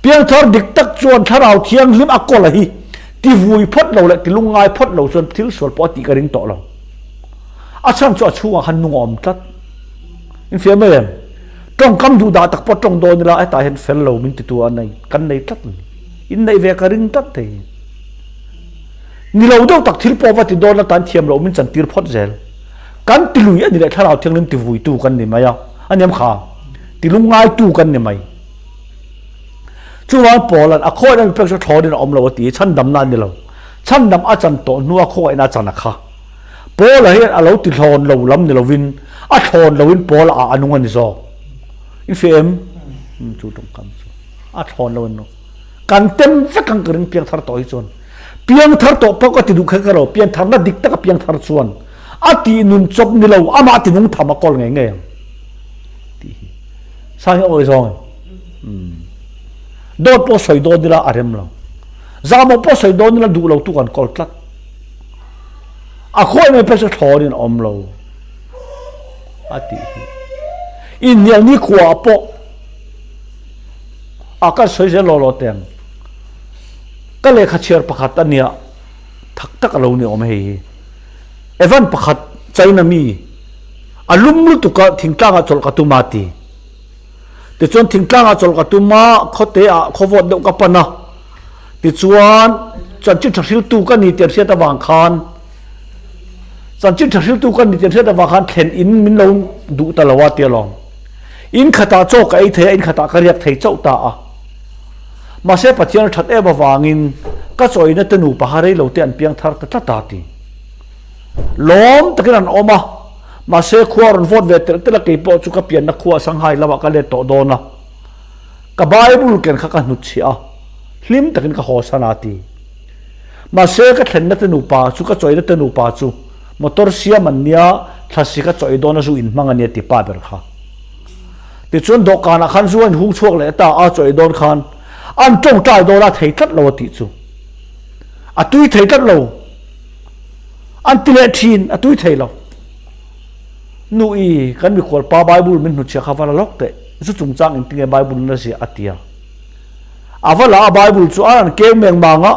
Piangthar dik tak chuan thlarau thianghlim a kawl a hi ti vui phawt lo leh ti lungngai phawt lo chuan thil sual pawh a tih ka ring tawh lo. A chhan chu a chhungah khan nung a awm tlat. Infiam mai em? Tawngkam duh dah tak pawh tawng dawn ila hetah hian fel lo min titu a nei kan nei tlat a ni. Inneih ve ka ring tlat thei. Ni lo deuh tak thil pawh va ti dawn atan thiam loh min chantir phawt zel. Kan ti lui a ni leh thlarau thianghlim ti vuitu kan ni mai a, a niam kha ti lungngaitu kan ni mai. Chuvang Paula'n a khawiin a mi pek chu thlawnin a awm lo a ti i chhandamna a ni lo. Chhandam a chan tawh hnua khawiin a chan a kha. Paula hian a lo ti thlawn lo lam ni lovin a thlawn loin Paula ah a nung a ni zawk. I hria em? Chu tawngkam chu a thlawn lo a ni. Kan tem vek ang ka ring piangthar tawh hi chuan. Piangthar tawh pawh ka ti duh kher ka lo, piantharna dik taka piangthar chuan a tih nun chawp ni lo amah ti nung tham a kawl ngei ngei ang tih hi. Sang hi a awi zawng em? Dawt pawh sawi dawn ila a rem lo. Zahmawh pawh sawi dawn ila duh lo tu kan kawl tlat. A khawi mai pek chu thlawnin a awm lo a tih hi. Inhnial ni khua pawh a kan sawi zel law law teng. Ka lehkha chhiar pakhat a nia thak tak a lo ni awm hei hi. Evan pakhat China mi a lum lutuk a thingtlangah chawlh ka tum a ti. Tichuan thingtlangah chawlh ka tum a khawte ah khawvawt deuh ka pan a. Tichuan chanchin tha hriltu ka ni tih an hriat avang khan Chanchin tha hriltu kan ni tih an hriat avang khan thlen in min lo duh ta lo a tia lawm. In khatah chaw ka ei thei a, in khatah ka riak thei chauh ta a. Mahse Pathian a that em avangin ka chawina te nupa kha rei lo te an piang thar ta tlat a ti. Lawm takin an awm a, mahse khua rawn vawt ve telh telh a kei pawh chu ka pianna khua Shanghai lamah ka let tawh dawn a. Ka Bible ken kha ka hnutchhiah a, hlim takin ka haw san a ti. Mahse ka thlenna te nupa chu ka chawina te nupa chu motor siam an nia, thlasi ka chawih dawn a zu in hmang a nia ti pa ber kha. Tichuan dawhkanah khan zu a inhung chhuak leh ta a, chawih dawn khan an tawngtai dawn a thei tlat lo a tih chu. A tui thei tlat lo. An ti leh thin, a tui thei lo. Nu i, kan mikhual pa Bible min hnutchhiah kha va la lawk teh, zu chungchang engtinge Bible in a ziah a ti a. A va la a Bible chu an an keu meng mang a,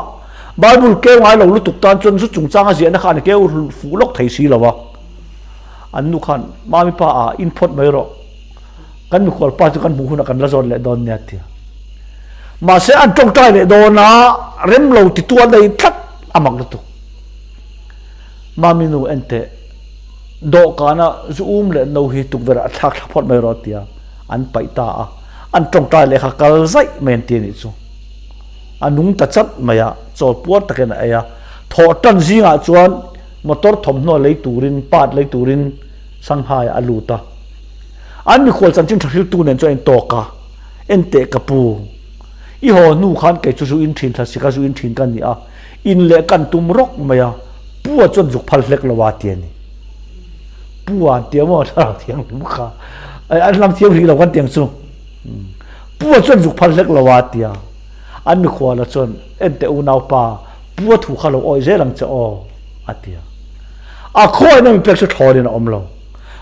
Bible keu ngai lo lutuk tan chuan zu chungchang a ziahna kha an keu fuh lawk thei si lo a. An nu khan, Mami pa a, in phawt mai rawh, kan mikhual pa chu kan hmuh hunah kan la zawt leh dawn nia a ti a. Mahse an tawngtai leh dawn a, rem lo titu an nei tlat a mak lutuk. Mami nu en teh, dawhkana zu um leh no hi tukverh ah thlak thla phawt mai rawh a ti a, an paih ta a. An tawngtai leh kha kal zaih mai an ti a nih chu. A nung ta chat mai a, chawl puar takin a ei a. Thawh tan zingah chuan motor thawmhnaw lei turin, part lei turin Shanghai ah a lut a. An mikhual chanchin tha hriltu nen chuan a intawk a, Enteh ka pu, i haw hnu khan kei chu zu in thin thla sika zu in thin ka ni a, in leh kan tum rawk mai a, pu a chuan zuk phal hlek lo a ti a ni. Pu a an ti a maw thlarau thianghlim kha, an hlang thiam rih lo kan ti ang chu. Pu a chuan zuk phal hlek lo a ti a, an mikhuala chuan Enteh unaupa, pu a thu kha lo awih zel ang che aw a ti a. A khawiin a mi pek chu thlawnin a awm lo.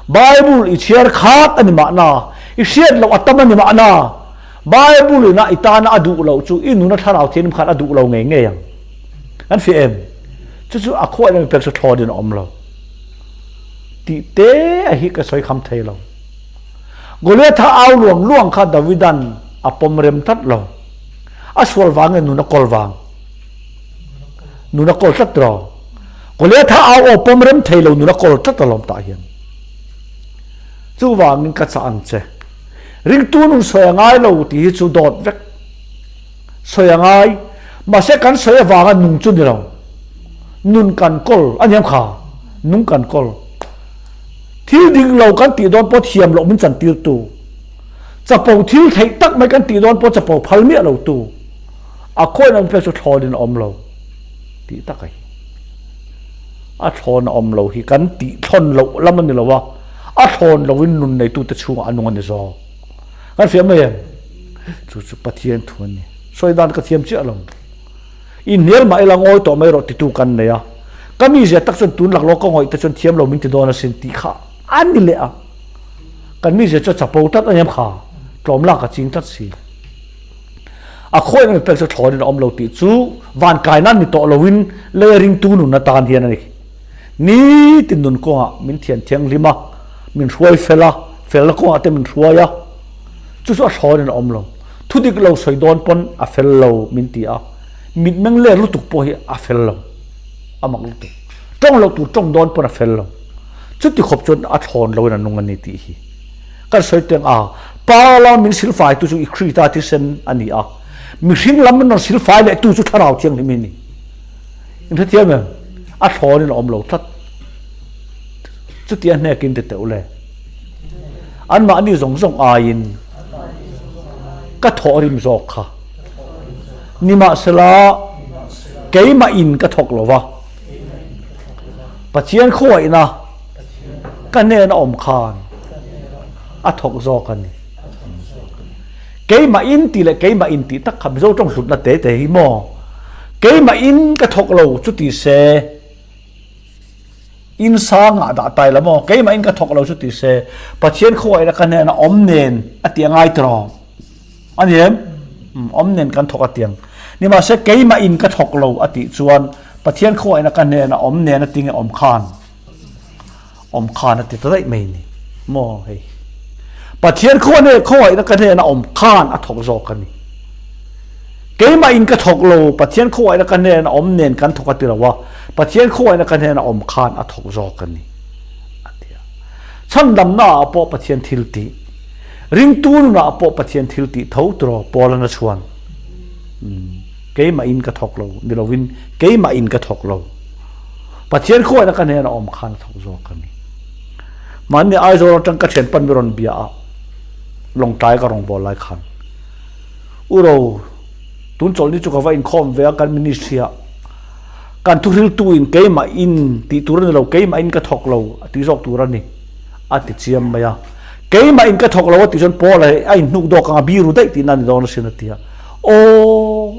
Bible i chhiar khat a ni mahna, i hriat loh a tam a ni mahna, Bible ina i tana a duh loh chu i nuna thlarau thianghlim khan a duh lo ngei ngei ang. Kan fiah em? Chu chu a khawiin a mi pek chu thlawnin a awm lo. Tih te a hi ka sawi kham thei lo. Goliatha au luang luang kha Davidan a pawm rem tlat lo. A sual vang nge nun a kawl vang? Nun a kawl tlat ro. Goliatha au aw pawm rem thei lo nun a kawl tlat alawm tah hian. Chuvangin ka chah ang che. Ringtu nun sawi a ngai lo tih hi chu dawt vek. Sawi a ngai. Mahse kan sawi avanga nung chu ni lo. Nun kan kawl a niam kha. Nung kan kawl. Thil dik lo kan tih dawn pawh thiam loh min chantirtu. Chapo thil theih tak mai kan tih dawn pawh chapo phal miah lo tu. A khawiin awm phei chu thlawnin a awm lo tih tak a hi. A thlawn a awm lo hi kan tih thlawn loh lam a ni lo a, a thlawn loin nun neitute chhungah a nung a ni zawk. Kan hria mai em? Chu chu Pathian thu a ni. Sawi dan ka thiam chiah lo. I hnial mah ila ngawi tawh mai rawh titu kan nei a. Ka mizia tak chuan tun laklawk ka ngawih te chuan thiam lo min ti dawn asin tih kha a ni leh a. Kan mizia chu a chapo tlat a niam kha, tlawm lak a ching tlat si. A khawiah mi pek chu thlawnin a awm lo tih chu van kai nan ni tawh loin lei a ringtu nun atan hian a ni. Nitin nun kawngah min thian thianghlim a, min hruai fel a, felna kawngah te min hruai a, chu chu a thlawnin a awm lo. Thu dik lo sawi dawn pawn a fel lo min ti a, mitmeng ler lutuk pawh hi a fel lo, a mak lutuk. Tawng loh tur tawng dawn pawn a fel lo. Chuti khawp chuan a thlawn loin a nung a ni tih hi kan sawi teng a, Pa lam min silfai tu chu i Krista thisen a ni a, mihring lam min rawn silfai leh tu chu Thlarau Thianghlim hi a ni. In hrethiam em? A thlawnin a awm lo tlat. Chuti a hnekin ti teuh le. Anmahni zawng zawng aiin ka thawhrim zawk kha. Nimahsela, keimah in ka thawk lo va, Pathian khawiahna ka hnena awm khan a thawk zawk a ni. Keimah in tih leh keimah in tih tak kha Mizo tawng hlutna te te hi maw? Keimah in ka thawk lo chu ti se in sangah dah tai la maw? Keimah in ka thawk lo chu ti se Pathian khawiahna ka hnena awm nen a ti a ngai tawh. A ni em? Awm nen kan thawk a tiang. Nimahse keimah in ka thawk lo a tih chuan Pathian khawiahna ka hnena awm nen a tinge awm khan awm khan a ti ta daih mai ni maw hei. Pathian khawiahna khawiahna ka hnena awm khan a thawk zawk a ni. Keimah in ka thawk lo Pathian khawiahna ka hnena awm nen kan thawk a ti lo a. Pathian khawngaihna ka hnena awm khan a thawk zawk a ni, a ti a. Chhandamnaah pawh Pathian thil tih, ringtu nunah pawh Pathian thil tih tho tiraw Paul-an a chhuan. Keimah in ka thawk lo ni lovin keimah in ka thawk lo. Pathian khawngaihna ka hnena awm khan a thawk zawk a ni. Mahni Aizawl atang ka thian pan mi rawn bia a, Lawngtlai ka rawngbâwl lai khan. U Ro, tun chawlhni chu ka va inkhawm ve a kan ministry ah. Kan thuhriltu in keimah in tih tur a ni lo, keimah in ka thawk lo a tih zawk tur a ni a ti chiam mai a. Keimah in ka thawk lo a tih chuan Paul a a inhnuk dawk ang a biru daih tihna a ni dawn asin a ti a. Aw,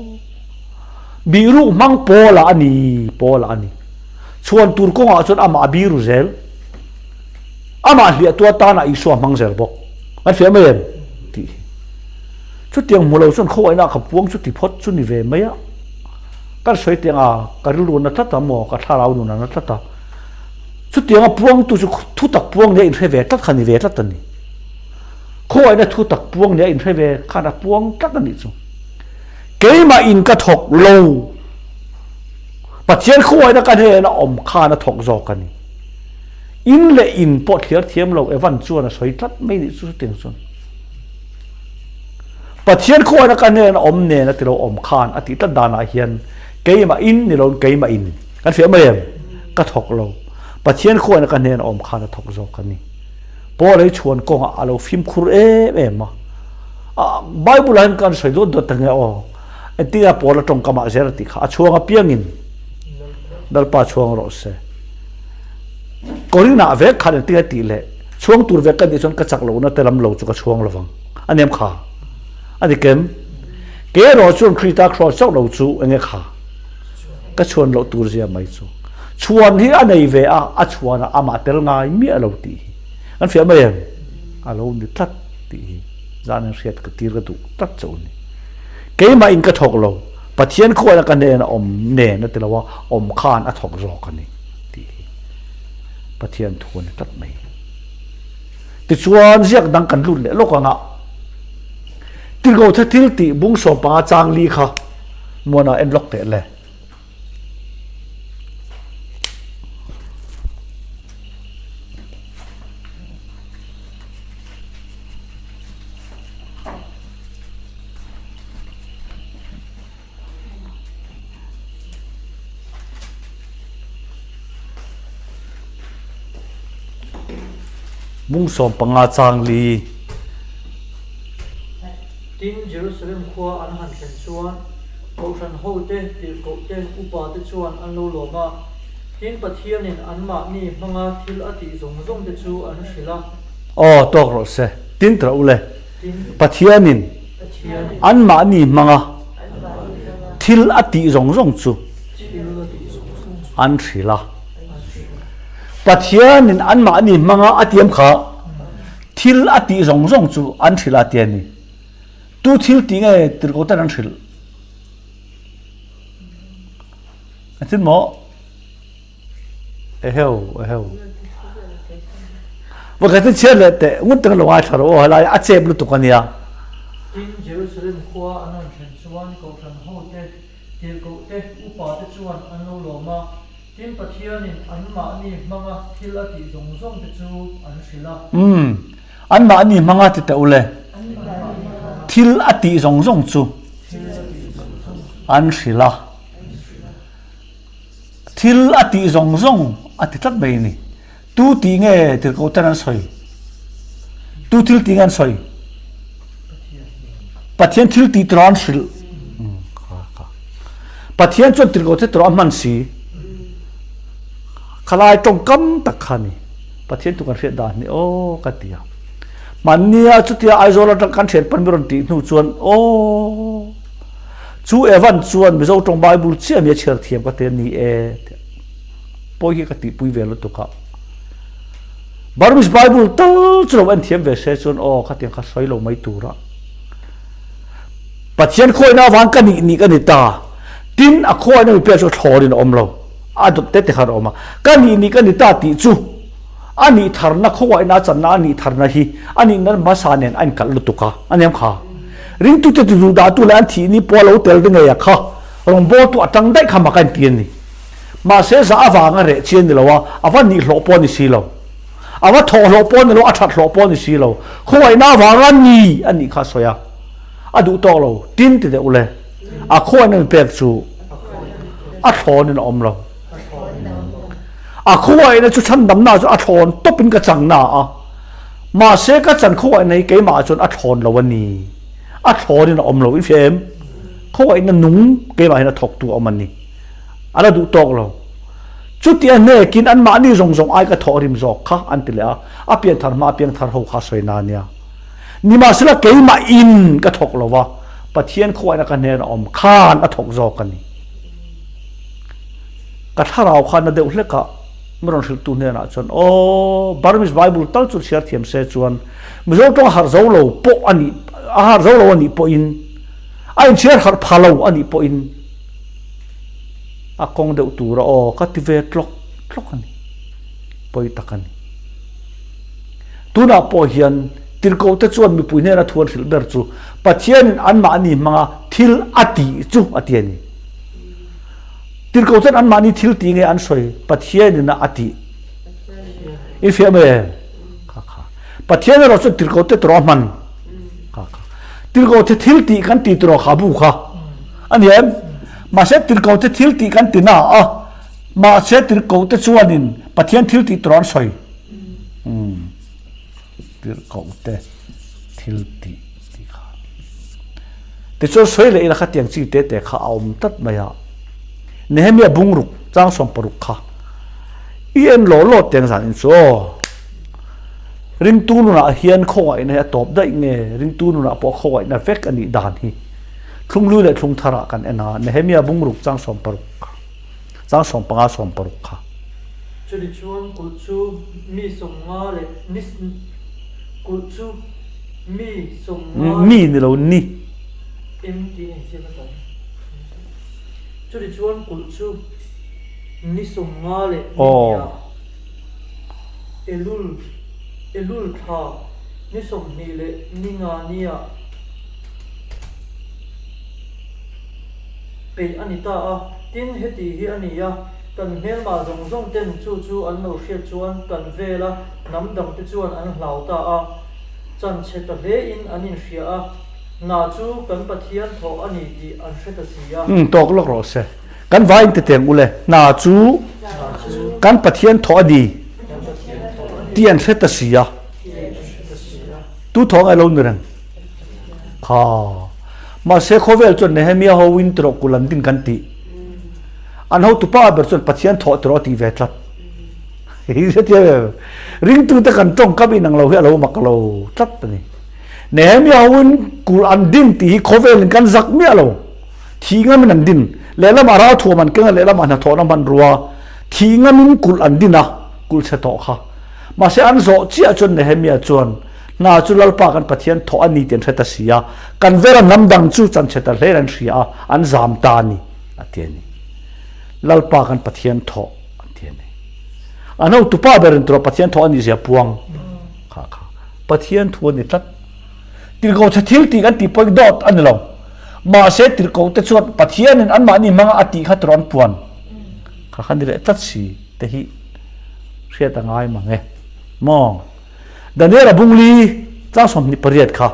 biru hmang Paul-a a ni, Paul-a a ni. Chhuan tur kawngah chuan amah a biru zel. Amah hliahtu atana Isua hmang zel bawk. Kan fiah mai em? Tih hi. Chutiang hmu lo chuan khawngaihna ka puang chu ti phawt chu ni ve mai a. Kan sawi tiang a, ka rilru na tlat a maw, ka thlarau nun a na tlat a. Chutiang a puangtu chu thu tak puang nia inhre ve tlat kha ni ve tlat a ni. Khawngaihna thu tak puang nia inhre ve khan a puang tlat a nih chu. Keimah in ka thawk lo. Pathian khawngaihna ka hnena awm khan a thawk zawk a ni. In leh in pawh thliar thiam lo Evan chuan a sawi tlat mai nih chu chutiang chuan. Pathian khawngaihna ka hnena awm nen a ti lo awm khan a tih tlat danah hian keimah in ni loin keimah in kan hriat mai em? Ka thawk lo. Pathian khawngaihna ka hnena awm khan a thawk zawk a ni. Paul hi chhuan kawngah a lo fimkhur em em a. Bible ah hian kan sawi dawt dawt ange aw. Engtin a Paul a tawngkamah zel a tih kha a chhuang apiangin Lalpa chhuang rawh se. Korinah vek khan engtin a tih leh chhuang tur vek ka nih chuan ka chak lohna te lam lo chu ka chhuang lovang. A nem kha. A ni kem. Kei erawh chuan Krista Kraws chauh lo chu enge kha? Ka chhuan loh tur zia mai chu. Chhuan hi a nei ve a, a chhuan a amah tel ngai miah lo tih hi. Kan fiah mai em? A lo ni tlat tih hi zan in hriat ka tir ka duh tlat chauh a ni. Keimah in ka thawk lo, Pathian khuaina ka hnena awm nen a ti lo a, awm khan a thawk zawk a ni tih hi Pathian thu a ni tlat mai. Tichuan ziak dang kan lut leh lawk anga Tirhkohtha thil tih bung 15 chang li kha muana en lawk teh le. Bung 15 chang li. Tin, Jerusalem khua an han thlen chuan Kohhran hote, tirhkohte, upate chuan an lo lawm a. Tin, Pathianin anmahni hmanga thil a tih zawng zawngte chu an hrilh a. Aw, tawk rawh se. Tin tawh u le. Pathianin anmahni hmanga thil a tih zawng zawng chu an hrilh a. Pathianin anmahni hmanga a tiam kha thil a tih zawng zawng chu an hrilh a ti a ni. Tu thil tih nge tirhkohten an hrilh? A chin maw? Eheu, eheu. Pakhat in chhiar leh teh, ngun tak lo ngaithla rawh aw, helai a chep lutuk a nia. Tin, Jerusalem khua an rawn thlen chuan Kohhran hote, tirhkohte, upate chuan an lo lawm a, tin Pathianin anmahni hmanga thil a tih zawng zawngte chu an hrilh a. Umm, anmahni hmanga ti teh ule, thil a tih zawng zawng chu an hrilh a. Thil a tih zawng zawng a ti tlat mai a ni. Tu tih nge tirhkoh ten an sawi? Tu thil tih nge an sawi? Pathian thil tih tura an hrilh. Pathian chuan tirhkoh te tura a hman si. Khalai tawngkam tak kha ni. Pathian tu kan hriat dan ni aw ka ti a. Hmannia chutia Aizawl atang kan thian pan mi rawn tih hnu chuan aw Chu Evan chuan Mizo tawng Bible chiah mi a chhiar thiam ka ti a ni e tih pawi hi ka tihpui ve lutuk a. Burmese Bible tal chu lo en thiam ve se chuan aw khatiang kha sawi lo mai tur a. Pathian khawina avang ka nih nih ka ni ta. Tin a khawina mi pek chu thlawrin a awm lo. A dawt te te khan a awm a. Ka nih nih ka ni ta tih chu a nih tharna khawngaihna a channa a nih tharna hi a nihna hmasa nen a inkalh lutuk a. A nia kha. Ringtute ti duh dahtu leh an thih ni pawh a lo tel te ngei a kha rawngbawltu a tang daih kha mak a inti a ni. Mahse zah avanga reh chi a ni lo a, a va nihlawh pawh a ni si lo. A va thawhhlawh pawh a ni lo, a thathlawh pawh a ni si lo. Khawngaihna avanga ni a nih kha a sawi a, a duh tawk lo. Tin ti deuh ule, a khawngaihna min pek chu a thlawnin a awm lo. A khawngaihna chu chhandamna chu a thlawn tawpin ka chang na a, mahse ka chan khawngaihna hi keimah chuan a thlawn lo a ni. A thlawnin a awm lo. I hria em? Khawngaihna nung keimah hian a thawktu a awm a ni. A la duh tawk lo. Chuti a hnekin anmahni zawng zawng ai ka thawh rim zawk kha an ti leh a, a pianthar hma a piangthar ho kha sawi na nia. Nimahsela keimah in ka thawk lo va, Pathian khawngaihna ka hnen a awm khan a thawk zawk a ni. Ka thlarau kha na deuh hlek a, mi rawn hrilhtu hnenah chuan, Aw, Burmese Bible tal chu chhiar thiam se chuan Mizo tawng a harh zo lo pawh a nih, a harh zo lo a nih pawhin, a inchhiar harh pha lo a nih pawhin, a kawng deuh tur a aw ka ti ve tlawk tlawk a ni, pawi tak a ni. Tunah pawh hian tirhkohte chuan mipui hnena thu an hrilh ber chu Pathianin anmahni hmanga thil a tih chu a ti a ni. Tirhkoh chuan anmahni thil tih nge an sawi Pathianin a tih. I fiah mai em? Kha kha. Pathian erawh chuan tirhkohte tawrh a hman. Kha kha. Tirhkohte thil tih kan ti tawrh kha bu kha. A ni em? Mahse tirhkohte thil tih kan ti na a, mahse tirhkohte chuanin Pathian thil tih tur an sawi. Umm. Tirhkohte thil tih tih kha. Tichuan sawi leh ila khatiang chi te te kha a awm tlat mai a. Nehemia bungruk chang 16 kha i en law law teng zan in chu aw. Ringtu nunah hian khawngaihna hi a tawp daih nge ringtu nunah pawh khawngaihna vek a nih dan hi. Thlunglui leh thlungtharah kan en a, Nehemia bungruk chang 60 kha, chang 15 60 kha. Chumi chuan kulh chu mi 50 leh ni kulh chu mi 50 Mi ni lo ni. Eng tih a insiam a tam. Chumi chuan kulh chu ni 50 leh ni hniah Elul Elul thla ni 20 leh ni nga niah peih a ni ta a. Tin, heti hi a ni a, kan hmelmah zawng zawng ten chu chu an lo hriat chuan kan vela hnam dangte chuan an hlau ta a, chan chhe ta hlein an inhria a, hna chu kan Pathian thawh a ni tih an hre ta si a. Umm, tawk lawk rawh se. Kan vai in titeng ule, hna chu kan Pathian thawh a ni tih an hre ta si a. Tu thawh ngai lo ni reng. Kha. Mahse khawvel chuan Nehemia ho in tiraw kul an din kan tih. An hotu pa ber chuan Pathian thawh tiraw a tih ve tlat. Ringtu te kan tawngkam inang lo hi a lo mak lo tlat a ni. Nehemia ho in kul an din tih hi khawvel in kan zak miah lo. Thih ngam in an din. Lehlamah ralthuam an keng a, lehlamah hnathawhna hmanrua. Thih ngam in kulh an din a, kulh chhe tawh kha. Mahse an zawh chiah chuan Nehemia chuan Hna chu Lalpa kan Pathian thawh a ni tih an hre ta si a, kan vera hnam dang chu chanchhe ta hlein an hria a, an zam ta a ni, a ti a ni. Lalpa kan Pathian thawh an ti a ni. An hotupa berin tura Pathian thawh a nih zia puang kha kha Pathian thu a ni tlat. Tirhkoh chhe thil tih kan tih pawhin dawt a ni lo. Mahse tirhkoh te chuan Pathianin anmahni hmanga a tih kha tura an puan kha kha ni leh tlat si te hi hriat a ngai mang e. Maw? Daniel a bung li chang 28 kha.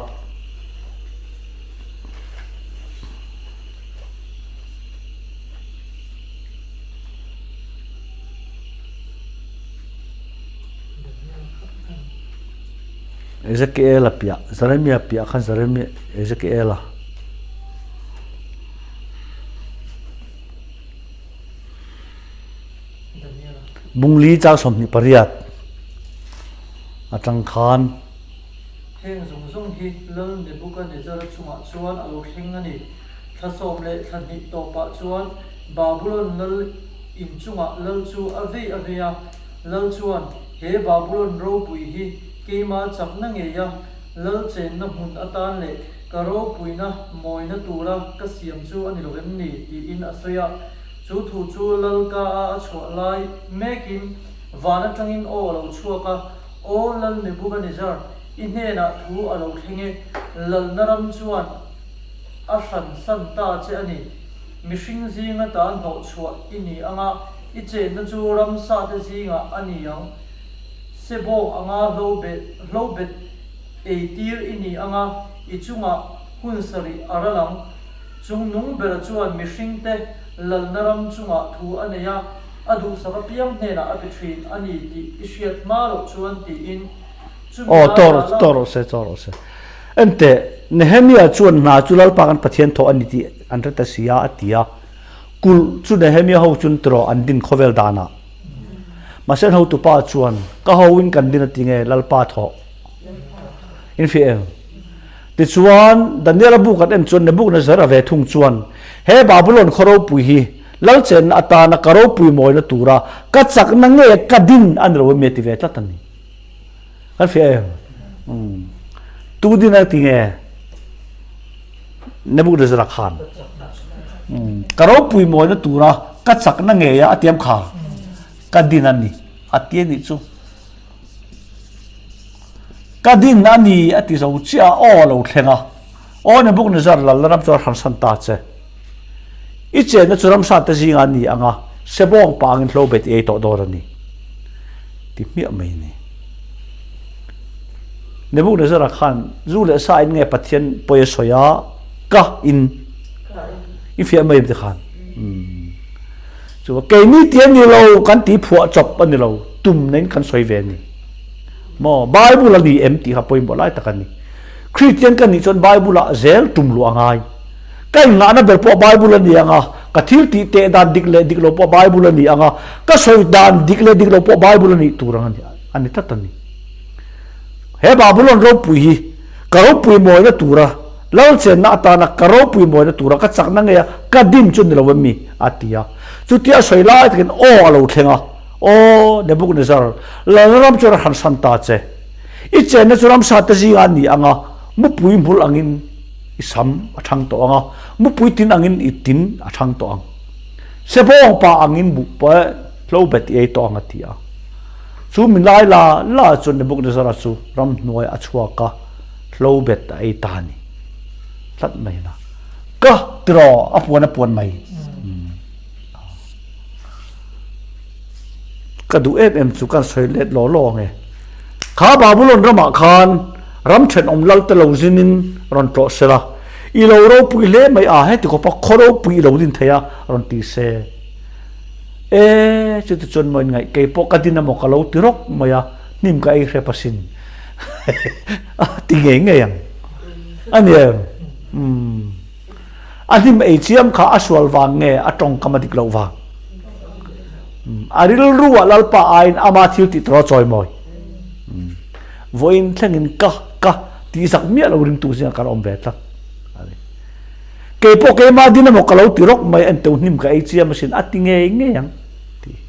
Ezekiel a piah, Jeremia piah khan Jeremia Ezekiel a. Bung li chang 28 atang khan. Heng zawng zawng hi Lal Nebuchadnezzar-a chungah chuan a lo thleng a ni. Thla sawm leh thla hnih tawpah chuan Babulon lal in chungah lal chu a vei a vei a. Lal chuan, He Babulon ropui hi keima chakna ngeia lal chenna hmun atan leh ka ropuina mawina tura ka siam chu a ni lo em ni? tiin a sawi a. Chu thu chu Lal ka-a a chhuah lai mekin van atangin aw a lo chhuak a, Aw Lal Nebuchadnezzar, i hnenah thu a lo thleng e, lalna ram chuan a hran san ta che a ni. Mihring zinga ta hnawh chhuah i ni anga. I chenna chu ramsate zingah a ni ang. Sebawng anga hlobet eitir i ni anga i chungah hun sarih a ral ang. Chung nung bera chuan mihringte lalna ram chungah thu a nei a, a duhsak apiang hnenah a pe thin a ni tih i hriat hma loh chuan tiin chumi Aw, lai tawh la rawh, la. tawh rawh se, tawh rawh se. Enteh, Nehemia chuan hna chu Lalpa kan Pathian thawh a ni tih an hre ta si a, a ti a. Kulh chu Nehemia ho chuan tiraw an din khawvel danah. Mahse an hotupa chuan, Ka hoin kan din a ti nge, Lalpa thawh. In hria em? Tichuan, Daniela bu kan en chuan Nebuchadnezzar-a ve thung chuan, He Babulon khaw ropui hi lal chenna atana ka ropui mawina tura ka chakna nge ka din a ni lo em? a ti ve tlat a ni. Kan hria em? Umm. Tu din a ti nge? Nebuchadnezzar-a khan. Umm. Ka ropui mawina tura ka chakna ngeia a tiam kha ka din a ni a ti a nih chu. Ka din a ni a ti zo chiah a, aw a lo thleng a. Aw Nebuchadnezzar lalna ram chu a hransan ta che. I chenna chu ramsa te zingah a ni ang a, sebawng pangin hlo bet i ei tawh dawn a ni. Ti hmiah mai a ni. Nebuchadnezzar-a khan zu leh sa in nge Pathian pawi a sawi a, ka in i fiah mai ti khan. Chu keini ti a ni lo, kan ti phuah chawp a ni lo, tum na in kan sawi ve a ni. Maw Bible a ni em tih kha pawimawh lai tak a ni. Kristian ka nih chuan Bible ah zel tum luh a ngai. Ka inngahna ber pawh Bible a ni ang a, ka thil tih teh dan dik leh dik lo pawh Bible a ni ang a, ka sawi dan dik leh dik lo pawh Bible a nih tur ang a ni, a ni tlat a ni. He Babylon ropui hi ka ropui mawina tura lal chenna atana ka ropui mawina tura ka chakna ngei a ka dim chu ni lo em mi? a ti a. Chutia a sawi lai takin aw a lo thleng a. Aw, Nebuchadnezzar, lalna ram chu a hransan ta che. I chenna chu ramsa te zingah a ni ang a, mupui hmul angin i sam a thang tawh ang a, mupui tin angin i tin a thang tawh ang. Sebawng pa angin buh pawh hlo bet i ei tawh ang a ti a. Chu mi lai la la chuan Nebuchadnezzar-a chu ramhnuai a chhuak a, hlo bet a ei ta a ni. Tlat mai na. Ka tiraw a puan a puan mai. Ka duh em em chu kan sawi let law law ang e. Kha Babulon ramah khan ram thenawm lal te lo zinin rawn tlawh se la, i lo ropui hle mai a, heti khawpa khaw ropui i lo din thei a rawn ti se. E, chuti chuan maw inngaih kei pawh ka din emaw ka lo ti rawk mai a, hnim ka ei hrep asin. A ti ngei ngei ang. A ni em? Umm. A hnim ei chiam kha a sual vang nge a tawngkam a dik loh vang? A rilru ah Lalpa aiin ama thil tih tur a chawi mawi. Vawiin thlengin ka ka tih zak miah lo ringtu zingah kan awm ve tlat. Kei pawh keimah din emaw ka lo ti rawk mai enteu hnim ka ei chiam asin a ti ngei ngei ang tih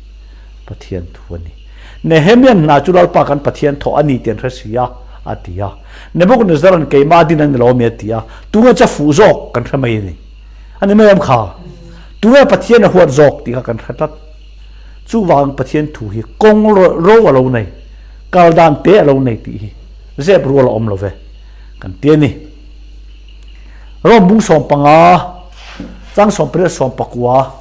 Pathian thu a ni. Nehemian hna chu Lalpa kan Pathian thawh a ni tih an hre si a, a ti a. Nebuchadnezzar-a'n keimah din a ni lo ami a ti a, tunge cha fuh zawk kan hre mai a ni. A ni mai em kha? Tunge Pathian a huat zawk tih kha kan hre tlat. Chuvang Pathian thu hi kawng ro a lo nei, kal dan te a lo nei tih hi zep rual a awm lo ve kan ti a ni. Rom bung 15, chang 18 19.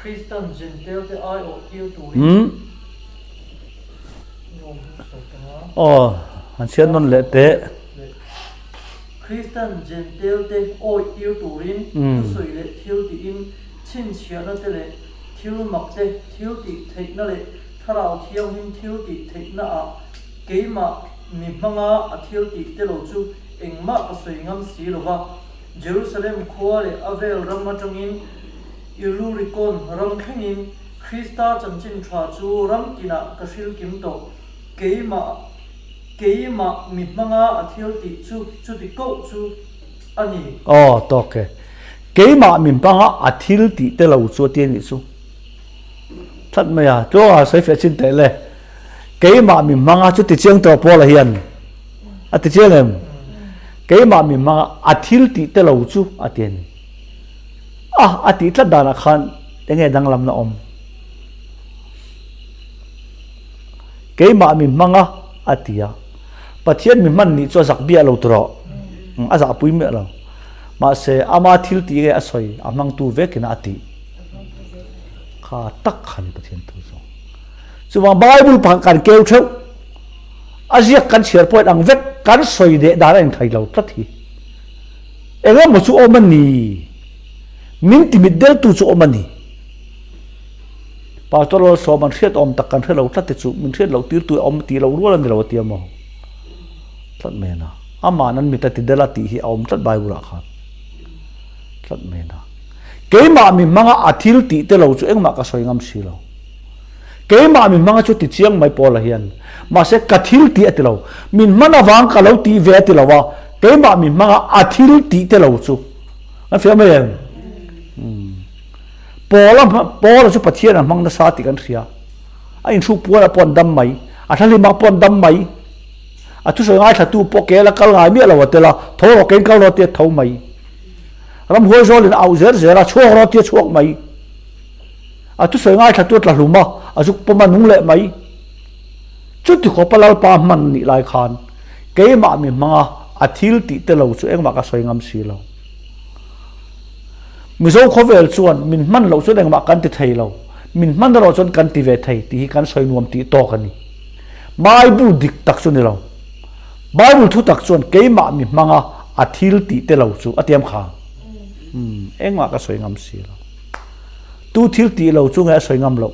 Kristan Jentail-te aiawh tir turin Aw, han chhiat nawn leh teh. Kristan Jentail-te awih tir turin thusawi leh thil tiin chhinchhiahna te leh thil mak te, thil tih theihna leh Thlarau Thianghlim thil tih theihna ah keimah mi hmanga a thil tih te lo chu engmah ka sawi ngam si lo va. Jerusalem khua leh a vel ram atangin Illurikon ram thlengin Krista chanchin tha chu ram tinah ka hril kim tawh. Keimah keimah mi hmanga a thil tih chu chuti koh chu a ni. Aw, tawk e. Keimah mi hmanga a thil tih te lo chu a ti a nih chu. That mai a, tluanga sawi feh chin teh le. Keimah mi hmanga chu ti chiang tawh Paula hian a ti chiang em? Keimah mi hmanga a thil tih te lo chu a ti a ni. A a tih tlat danah khan enge danglamna awm? Keimah mi hmang a, a ti a. Pathian mi hman nih chu a zak biah lo tawh. A zahpui miah lo. Mahse, ama thil tih nge a sawi, a hmangtu vekin a tih kha tak kha ni Pathian thu chu. Chuvang Bible pakhat kan keu theuh, a ziak kan chhiar pawhin ang vek kan sawi leh dan a inthai lo tlat hi. Engemaw chu awm a ni, min timit deltu chu awm a ni. Pastor Lalsawm an hriat awm tak kan hre lo tlat te chu min hriat loh tirtu awm tih loh rual a ni lo a ti a maw? Tlat mai a na. Ama'n an mit a ti del a tih hi a awm tlat Bible ah khan. Tlat mai a na. Keimah mi hmanga a thil tih te lo chu engmah ka sawi ngam si lo. Keimah mi hmanga chu ti chiang mai Paula hian. Mahse ka thil tih a ti lo. Min hman avang ka lo tih ve a ti lo a, keimah mi hmanga a thil tih te lo chu. Kan fiah mai em? Paula Paula chu Pathian a hmang nasa tih kan hria. A inhruk pualah pawh an dam mai. A thlahlimah pawh an dam mai. A thusawi ngaithlatu pawh ke la kal ngai miah lo a tel a, tho rawh kein kal rawh tia tho mai. Ramhuai zawlin a auh zer zer a, chhuak rawh tia chhuak mai. A thusawi ngaithlatu a tla hlum a, a zuk pawm a nung leh mai. Chuti khawpa Lalpa hman nih lai khan keimah mi hmanga a thil tih te lo chu engmah ka sawi ngam si lo. Mizo khawvel chuan min hman loh chuan engmah kan ti thei lo, min hman erawh chuan kan ti ve thei tih hi kan sawi nuam tih tawk a ni. Bible dik tak chu ni lo. Bible thu tak chuan keimah mi hmanga a thil tih te lo chu a tiam kha. Umm, engmah ka sawi ngam si lo. Tu thil tih lo chu nge a sawi ngam loh?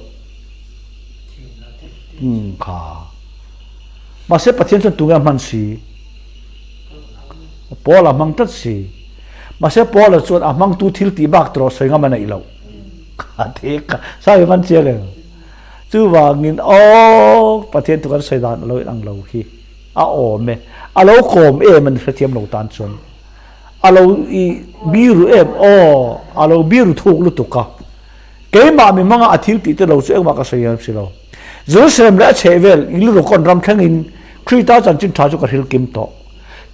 Umm kha. Mahse Pathian chuan tunge a hman si? Paul a hmang tlat si. Mahse Paul-a chuan a hmangtu thil tih bak tawh sawi ngam a neih loh. Kha te ka sawi man chiang em? Chuvangin aw Pathian chu kan sawi dan a lo inang lo hi a awm e. A lo kawm em a ni hrethiam lo tan chuan. A lo i biru em aw a lo biru thuk lutuk a. Keimah mi hmanga a thil tih te lo chu engmah ka sawi em si lo. Jerusalem leh a chhehvel Ilurukon ram thlengin Krista chanchin tha chu ka hril kim tawh.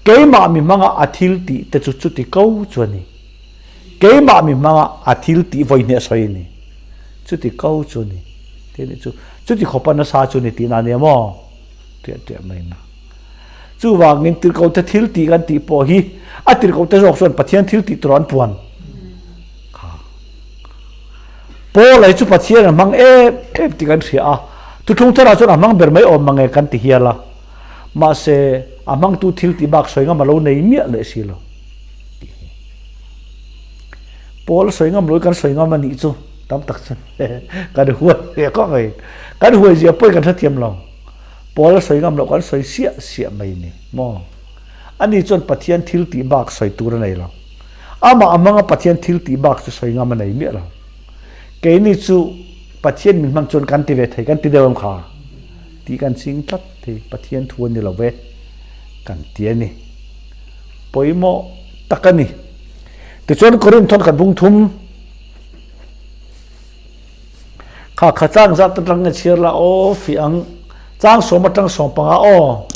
Keimah mi hmanga a thil tih te chu chuti ko chu a ni. Keimah mi hmanga a thil tih vawi hnih a sawi a ni. Chuti ko chu a ni. Tih a nih chu. Chuti khawpa nasa chu a ni tihna a nia maw? Tiah tiah mai na. Chuvangin tirhkohte thil tih kan tih pawh hi a tirhkohte zawk chuan Pathian thil tih tur an puan. Kha. Paul-a hi chu Pathian a hmang em em tih kan hria a. Thuthlung tharah chuan a hmang ber mai awm mange kan ti hial a. Mahse, a hmangtu thil tih bak sawi ngam a lo nei miah leh si lo. Tih hi. Paul sawi ngam lo i kan sawi ngam a nih chu tam tak chuan kan huai ve kawk mai. Kan huai zia pawhin kan hrethiam lo. Paul a sawi ngam loh kan sawi siah siah mai ni maw? Ani chuan Pathian thil tih bak sawi tur a nei lo. Amah a hmanga Pathian thil tih bak chu sawi ngam a nei miah lo. Keini chu Pathian min hmang chuan kan ti ve thei, kan ti deuh em kha? Tih kan ching tlat thei, Pathian thu a ni lo ve kan ti a ni. Pawimawh tak a ni. Tichuan Korinth thawn khat bung thum kha kha chang zat atang nge chhiar la aw fih ang chang sawm atang sawm panga aw.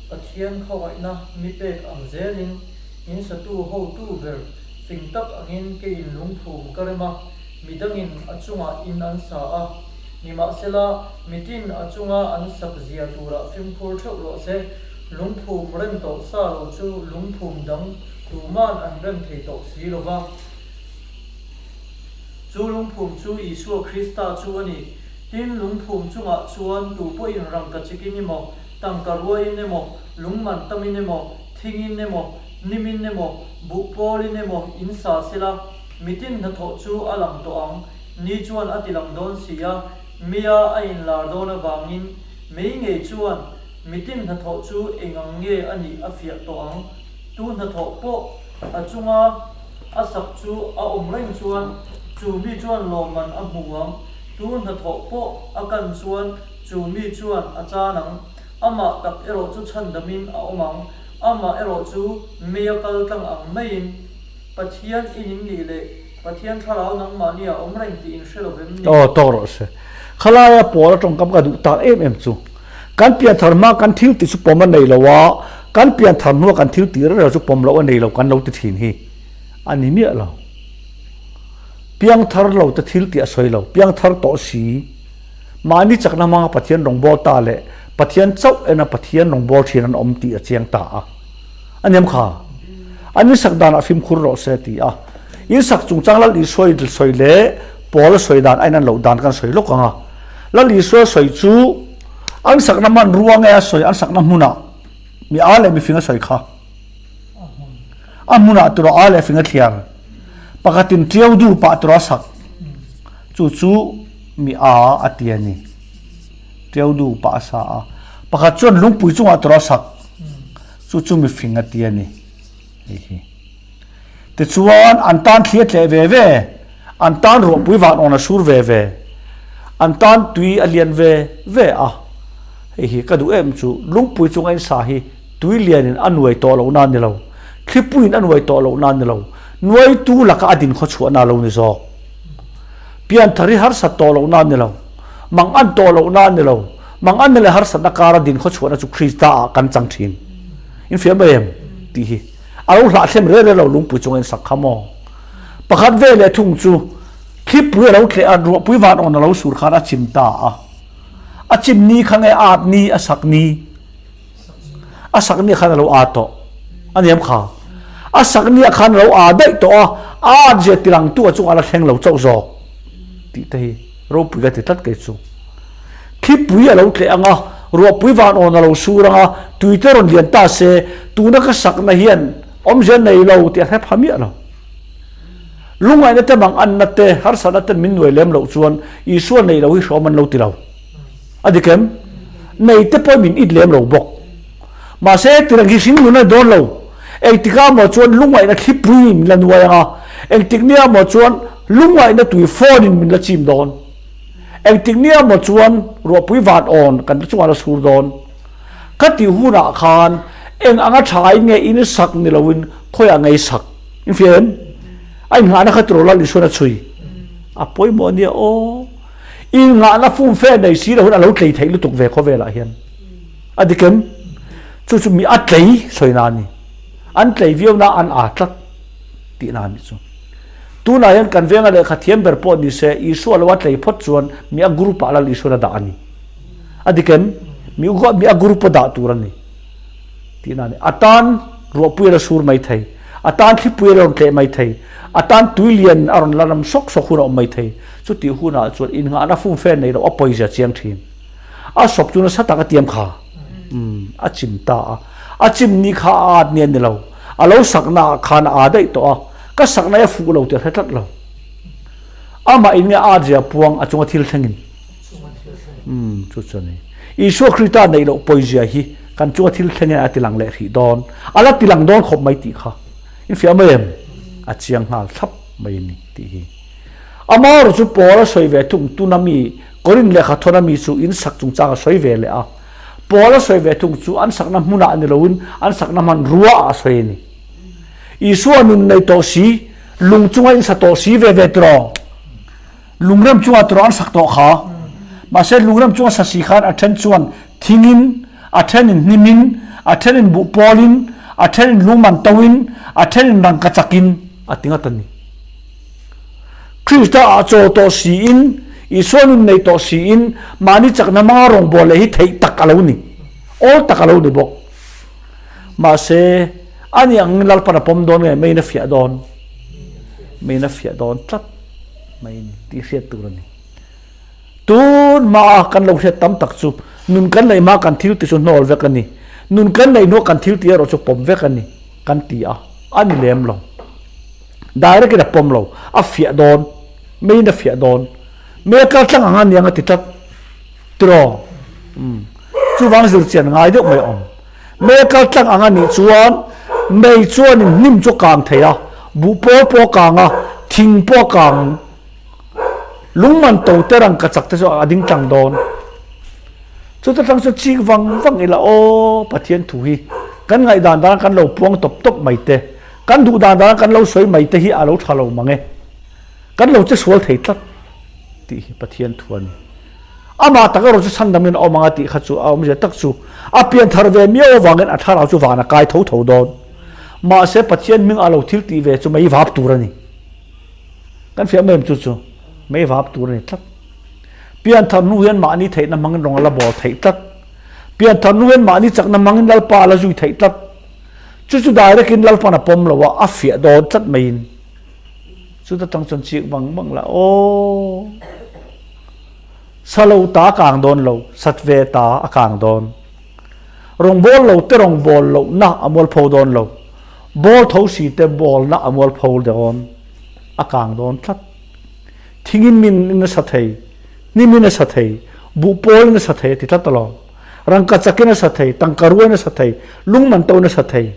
Pathian khawngaihna mi pek ang zelin in satu hotu ber fing tak angin keiin lungphum ka rem a, midangin a chungah in an sa a. Nimahsela, mitin a chunga an sak zia turah fimkhur theuh rawh se, lungphum rem tawh sa lo chu lungphum dang tuman an rem thei tawh si lo va. Chu lungphum chu Isua Krista chu a ni. Tin, lungphum chungah chuan tu pawhin rangka chikin emaw, tangka ruaiin emaw, lungman tamin emaw, thingin emaw, nimin emaw, buhpawlin emaw in sa sela, mitin hnathawh chu a lang tawh ang. Ni chuan a ti lang dawn si a, mia a inlar dawn avangin mei ngei chuan mitin hnathawh chu eng ang nge a nih a fiah tawh ang. Tu hnathawh pawh a chunga a sak chu a awm reng chuan chu mi chuan lawmman a hmu ang. Tu hnathawh pawh a kan chuan chu mi chuan a chan ang. Amah tak erawh chu chhandamin a awm ang. Amah erawh chu meia kal tlang ang maiin Pathian in in nih leh Pathian thlarau nangmahni a awm reng tih in hre lo vem ni? Aw, tawk rawh se. Khalaia pawl a tawngkam ka duh tak em em chu. Kan pianthar hma kan thil tih chu pawm a nei lo a, kan pianthar hnua kan thil tih reng chu pawm loh a nei lo kan lo ti thin hi a ni miah lo. Piangthar lo te thil tih a sawi lo, piangthar tawh si. Mahni chakna hmanga Pathian rawngbâwl ta leh Pathian chauh ena Pathian rawngbâwl ṭhin an awm tih a chiang ta a. A niam kha. An insak danah fimkhur rawh se ti a. Insak chungchang Lal Isua i sawi leh Paula sawi dan a inan loh dan kan sawi lawk ang a. Lal Isua sawi chu an sakna hmanrua nge a sawi an sakna hmunah mi a leh mifing a sawi kha. A hmunah turaw a leh fing a thliar. Pakhatin ṭiau du pah turaw a sak. Chu chu mi a a ti a ni. Ṭiau du pah a sa a. Pakhat chuan lungpui chungah turaw a sak. Chu chu mi fing a ti a ni. Hei hi. Tichuan an tan thli a tleh ve ve, an tan ruahpui van awn a sur ve ve, an tan tui a lian ve ve a. Hei hi ka duh em chu lungpui chunga in sa hi tui lianin a nuai tawh lohna a ni lo, thlipuiin a nuai tawh lohna a ni lo, nuaitu laka a din khawchhuahna a lo ni zawk. Pianthar hi harsat tawh lohna a ni lo, mangan tawh lohna a ni lo, manganna leh harsatna kara din khawchhuahna chu Krista ah kan chang thin. In fiah mai em? tih hi a lo hlahthlem rel rel lo lungpui chunga in sak kha maw? Pakhat ve leh thung chu thlipui a lo tleh a, ruahpui van awn a lo sur khan a chim ta a. A chim ni kha nge at ni a sak ni? A sak ni khan a lo aa tawh a niam kha. A sak ni ah khan a lo aa daih tawh a, a at zia tilangtu a chungah a la thleng lo chauh zawk tih te hi ropui ka ti tlat kei chu. Thlipui a lo tleh ang a, ruahpui van awn a lo sur ang a, tui te rawn lian ta se, tuna ka sakna hian awmzia nei lo tih a hre pha miah lo. Lungngaihna te mang anna te, harsatna ten min nuai lem loh chuan Isua nei lo hi hrawm an lo ti lo. A dik em? Nei te pawh min it lem lo bawk. Mahse tirang hi hring nun a ni dawn lo. Engtikah maw chuan lungngaihna thlipui min la nuai ang a, engtik nia maw chuan lungngaihna tui phone in min la chim dawn. Engtik nia maw chuan ruahpui van awn kan chungah la sur dawn. Ka tih hunah khan eng anga tha in nge in sak ni loin khawiah ngei sak in fiah em? A innghahna kha tiraw Lal Isuan a chhui. A pawimawh ania aw. Innghahna fumfe nei si lo hun a lo tlei theih lutuk ve khawvelah hian. A dik em? Chu chu mi a tlei sawi na a ni. An tlei viau na an aa tlat tih na a nih chu. Tunah hian kan venga lehkha thiam ber pawh ni se Isua lo a tlei phawt chuan mi a group ah Lal Isuan a dah a ni. A dik em? Mi mi a group a dah tur a ni tih na a ni. A tan ruahpui a la sur mai thei, a tan thlipui a rawn tleh mai thei, a tan tui lian a rawn la ram sawk sawk hun a awm mai thei. Chutih hunah chuan innghahna fumfe nei loh a pawizia chiang thin. A sawp chu nasa tak a tiam kha. Umm, a chim ta a. A chim ni kha a at ni a ni lo. A lo sakna ah khan a aa daih tawh a. Ka sakna hi a fuh lo tih a hre tlat lo. Amah in nge a at zia puang a chunga thil thlengin. Umm, chu chu a ni. Isua Krista neih loh pawizia hi kan chunga thil thlengin a tilang leh hrih dawn. A la tilang dawn khawp mai tih kha. In fiah mai em? A chiang nghal thlap mai a ni tih hi. Amaherawh chu Paul a sawi ve thung, tuna mi Korin lehkha thawn a mi chu in sak chungchang a sawi ve leh a. Paul a sawi ve thung chu an sakna hmunah ni loin an sakna hmanrua ah a sawi a ni. Isua nun nei tawh si, lung chunga in sa tawh si ve ve tiraw? Lungrem chungah tiraw an sak tawh kha? Mahse lungrem chunga sa si khan a then chuan thingin, a thenin hnimin, a thenin buhpawlin, a thenin lungman toin, a thenin rangkachakin a ti ngat a ni. Krista ah chaw tawh siin, Isua nun nei tawh siin, mahni chakna hmanga rawngbâwl leh hi theih tak a lo ni. Awl tak a lo ni bawk. Mahse, ani angin Lalpan a pawm dawn nge meiin a fiah dawn? Meiin a fiah dawn tlat mai a ni tih hriat tur a ni. Tun hmaa kan lo hriat tam tak chu nun kan neih hmaa kan thil ti chu hnawl vek a ni. Nun kan neih hnuah kan thil ti erawh chu pawm vek a ni kan ti a, a ni lem lo. Direct in a pawm lo, a fiah dawn, meiin a fiah dawn. Mei a kal tlang ang a niang a ti tlat tiraw? Umm. Chuvang zir chian ngai deuh mai a awm. Mei a kal tlang ang a nih chuan mei chuanin hnim chu a kang thei a, buh pawl pawh a kang a, thing pawh a kang ang. Lungman to te rangka chak te chu a ding tlang dawn. Chuta tlang chuan chik vang vang ila aw Pathian thu hi kan ngaihdan dan kan lo puang tawp tawp mai te, kan duh dan dan kan lo sawi mai te hi a lo tha lo mang e. Kan lo che sual thei tlat tih hi Pathian thu a ni. Amah tak erawh chu chhandamin a awm ang a tih kha chu a awmzia tak chu a pian thar ve miau avangin a thlarau chu van a kai tho tho dawn. Mahse Pathian hming a lo thil tih ve chu mei vap tur a ni. Kan fiah mai em chu chu mei vap tur a ni tlat. Pianthar hnu hian mahni theihna hmangin rawng a la bawl theih tlat. Pianthar hnu hian mahni chakna hmangin Lalpa a la zui theih tlat. Chu chu direct in Lalpan a pawm lo a, a fiah dawn tlat maiin. Chuta tang chuan chik bang bang la aw. Sa lo ta a kang dawn lo, sat ve ta a kang dawn. Rawngbawl lo te rawngbawl lohna a mualpho dawn lo, bawl tho si te bawlna a mualpho dawn, a kang dawn tlat. Thingin min in a sa thei, hnimin a sa thei, buhpawlin a sa thei a ti tlat alawm. Rangkachakin a sa thei, tangkaruain a sa thei, lungmantoin a sa thei.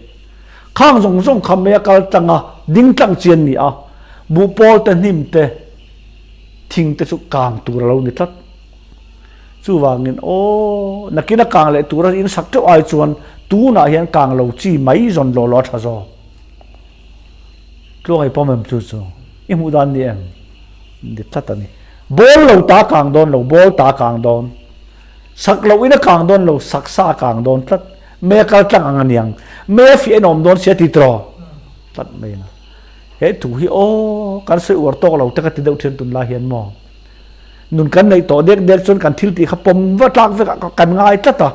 Khang zawng zawng kha mei a kal tlang a, ding tlang chi an ni a, buhpawl te hnim te, thing te chu kang tur a lo ni tlat. Chuvangin aw, nakin a kang leh tura in sak teuh ai chuan tunah hian kang lo chi mai zawn law law a tha zawk. Tluang ei pawm em chu chu i hmuh dan ni em? Ni tlat a ni. Ball lo ta kang dawn lo, ball ta kang dawn. Sak loh in a kang dawn lo, sak sa a kang dawn tlat. Mei a kal tlang ang a niang. Mei a fiah in a awm dawn sia ti tiraw? Tlat mai a. He thu hi aw, kan sawi uar tawk lo te ka ti deuh thian tunlai hian maw? Nun kan neih tawh dek dek chuan kan thil tih kha pawm va tlak vek ah kan ngai tlat a,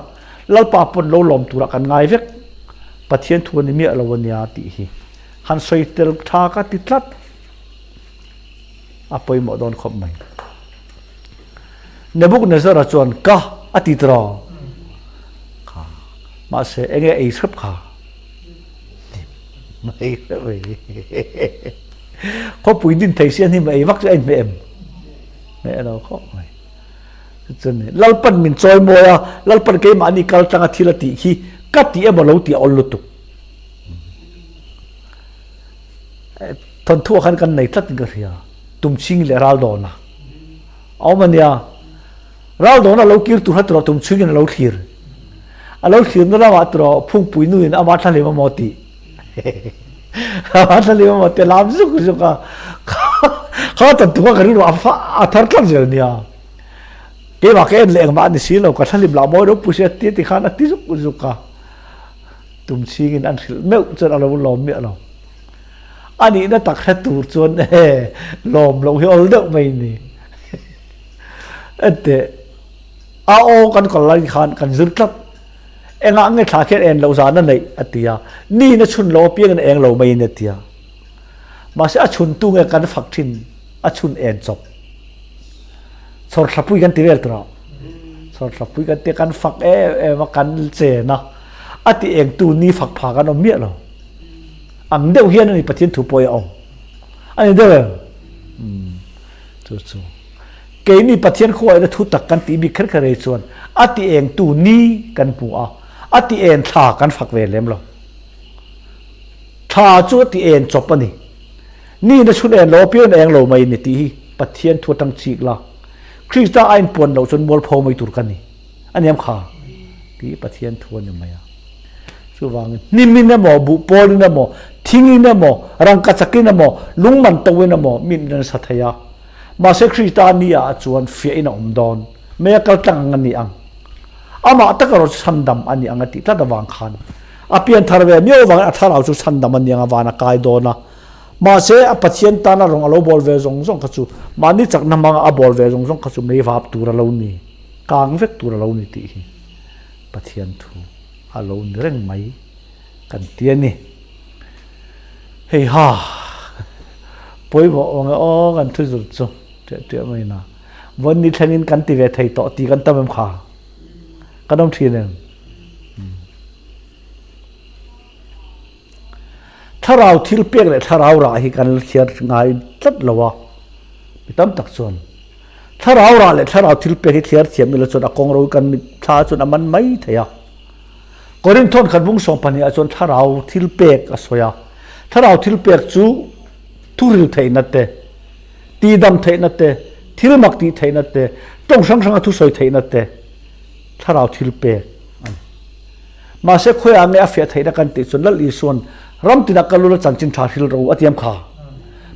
Lalpa pawn lo lawm turah kan ngai vek. Pathian thu a ni miah lo a nia tih hi han sawi tel tha ka ti tlat. A pawimawh dawn khawp mai. Nebuchadnezzar-a chuan ka a ti tiraw? Kha mahse enge ei hrep kha? Mai hrep ei. Khawpui din thei si a hnim ei vak chu a inhmeh em? Hmeh lo khawp mai. Chuan Lalpan min chawi mawi a, Lalpan keimahni kal tanga thil a tih khi ka tih emaw lo tih a awl lutuk. Thawnthuah khan kan nei tlat in ka hria, Tumchhingi leh Raldawna a awm a nia. Raldawna lo kir tur kha turaw Tumchhingin a lo thlir. A lo thlirna ramah turaw Phungpui nuin ama thlahlim emaw tih. Ama thlahlim emaw tih a lam zuk zuk a. Kha tan tum a ka rilru a thar tlat zel nia. Keimah ka en leh engmah a ni si lo, ka thlahlim lah mawi ropui si a ti ti khan a ti zuk zuk a. Tumchhingin an hrilh meuh chuan a lo lawm miah lo. A nihna tak hre tur chuan e lawm loh hi awl deuh mai ni. Enteh, a aw kan kal lai khan kan zir tlat. Engah nge thla khian en loh zan a neih a ti a, niin a chhun lo apiangin a eng lo maiin a ti a. Mahse a chhun tu nge kan fak thin, a chhun en chawp. Chhawrthlapui kan ti vel tawh. Chhawrthlapui kan tia kan fak em em a, kan chen a, a ti eng tu ni fak pha kan awm miah lo. Ang deuh hian a ni Pathian thu pawh hi a awm. A ni deuh em? Umm chu chu. Keini Pathian khuaina thu tak kan tih bik kher kher ei chuan a ti eng tu ni kan hmu a, a ti en thla kan fak ve lem lo. Thla chu a ti en chawp a ni. Ni na chhun en lo apiang eng lo mai ni tih hi Pathian thu atang chik la. Krista a inpuan loh chuan mualpho mai tur ka ni. A niam kha tih Pathian thu a ni mai a. Chuvangin hnimin emaw, buhpawlin emaw, thingin emaw, rangkachakin emaw, lungman toin emaw min in an sa thei a. Mahse Krista ni ah chuan fiahin a awm dawn. Mei a kal tlang ang a ni ang. Amah tak erawh chu chhandam a ni ang a tih tlat avang khan a pianthar ve miau avangin a thlarau chu chhandam a ni ang a van a kai dawn a. Mahse a Pathian tana rawng a lo bawl ve zawng zawng kha chu mahni chakna hmanga a bawl ve zawng zawng kha chu mei vap tur a lo ni, kang vek tur a lo ni tih hi Pathian thu a lo ni reng mai kan ti a ni. Hei ha, pawimawh awng e aw kan thu zir chu ṭiah ṭiah mai na. Vawn ni thlengin kan ti ve thei tawh ti kan tam em kha? Kan awm ṭhin em? Thlarau thil pek leh thlarau rah hi kan hriat ngai tlat lo a, mi tam tak chuan thlarau rah leh thlarau thil pek hi thliar thiam ila chuan a kawng ro kan mit thla chuan a man mai thei a. Korinthawn khat bung 12 ah chuan thlarau thil pek a sawi a, thlarau thil pek chu thuril theihna te, tihdam theihna te, thil mak tih theihna te, tawng hrang hranga thusawi theihna te, thlarau thil pek a ni. Mahse khawiah nge a fiah theihna kan tih chuan Lal Isua'n ram tinah kal ula chanchin tha hril ro a tiam kha.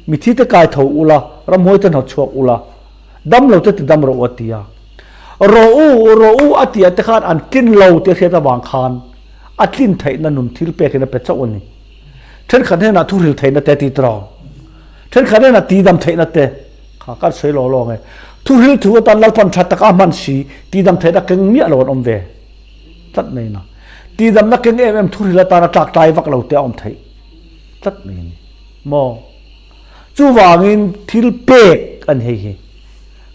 Mithi te kai tho ula, ramhuai te hnawt chhuak ula, dam lo te ti dam ro a ti a. Ro u, ro u a tih ah te khan an tlin lo tih a hriat avang khan a tlin theihna nun thil pekin a pe chauh a ni. Thenkhat hnenah thu hril theihna te a ti tawh. Thenkhat hnenah ti dam theihna te kha kan sawi law law nge. Thuhril thu atan Lalpan tha taka a hman si, tihdam theihna keng miah lo an awm ve tlat mai na. Tihdamna keng em em thuhril atana tlak tlai vak lo te a awm theih tlat mai a ni maw? Chuvangin thil pek a ni hei hi.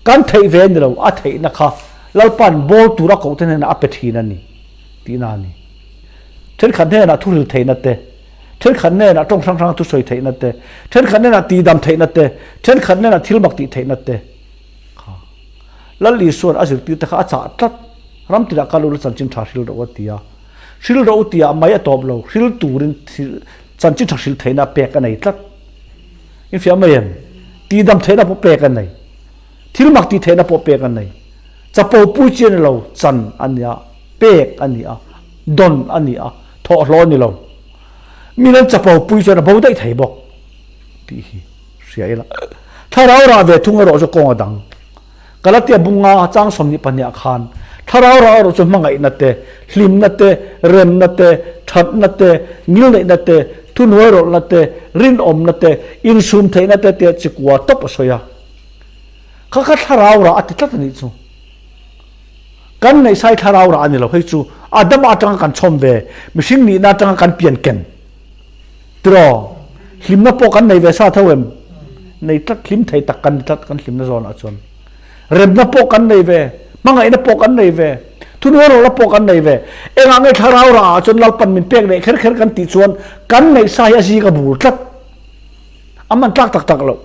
Kan theih ve a ni lo, a theihna kha Lalpan bawl tura koh te hnenah a pe thin a ni tihna a ni. Thenkhat hnenah thuhril theihna te, thenkhat hnenah tawng hrang hranga thusawi theihna te, thenkhat hnenah tihdam theihna te, thenkhat hnenah thil mak tih theihna te kha Lal Isua'n a zirtirte kha a chah tlat. Ram tinah kal ula chanchin tha hril rawh u a ti a. Hril rawh u tihah mai a tawp lo, hril turin chanchin tha hril theihna pek a nei tlat. Infiah mai em? Tihdam theihna pawh pek a nei. Thil mak tih theihna pawh pek a nei. Chapo pui chi a ni lo, chan a ni a, pek a ni a, dawn a ni a, thawhhlawh a ni lo. Mi nan chapo pui chuan a bo daih thei bawk tih hi hria ila. Thlarau rah ve thung erawh chu kawng a dang. Galatia bunga chang 22 ah khan thlarau rah erawh chu hmangaihna te, hlimna te, remna te, thatna te, ngilneihna te, thuhnuai rawlhna te, rinawmna te, insum theihna te tia chikua tawp a sawi a. Kha kha thlarau rah a ti tlat a nih chu. Kan ngaihsai thlarau rah a ni lo, hei chu Adama atanga kan chhawm ve, mihring nihna atanga kan pian ken. Tiraw? Hlimna pawh kan nei ve sa tho em? Nei tlat, hlim thei tak kan ni tlat kan hlimna zawnah chuan. Remna pawh kan nei ve, hmangaihna pawh kan nei ve, thunuairawlna pawh kan nei ve. Engah nge thlarau rah ah chuan Lalpan min pek leh kher kher kan tih chuan kan ngaihsa hi a zing a bur tlat. A man tlak tak tak loh.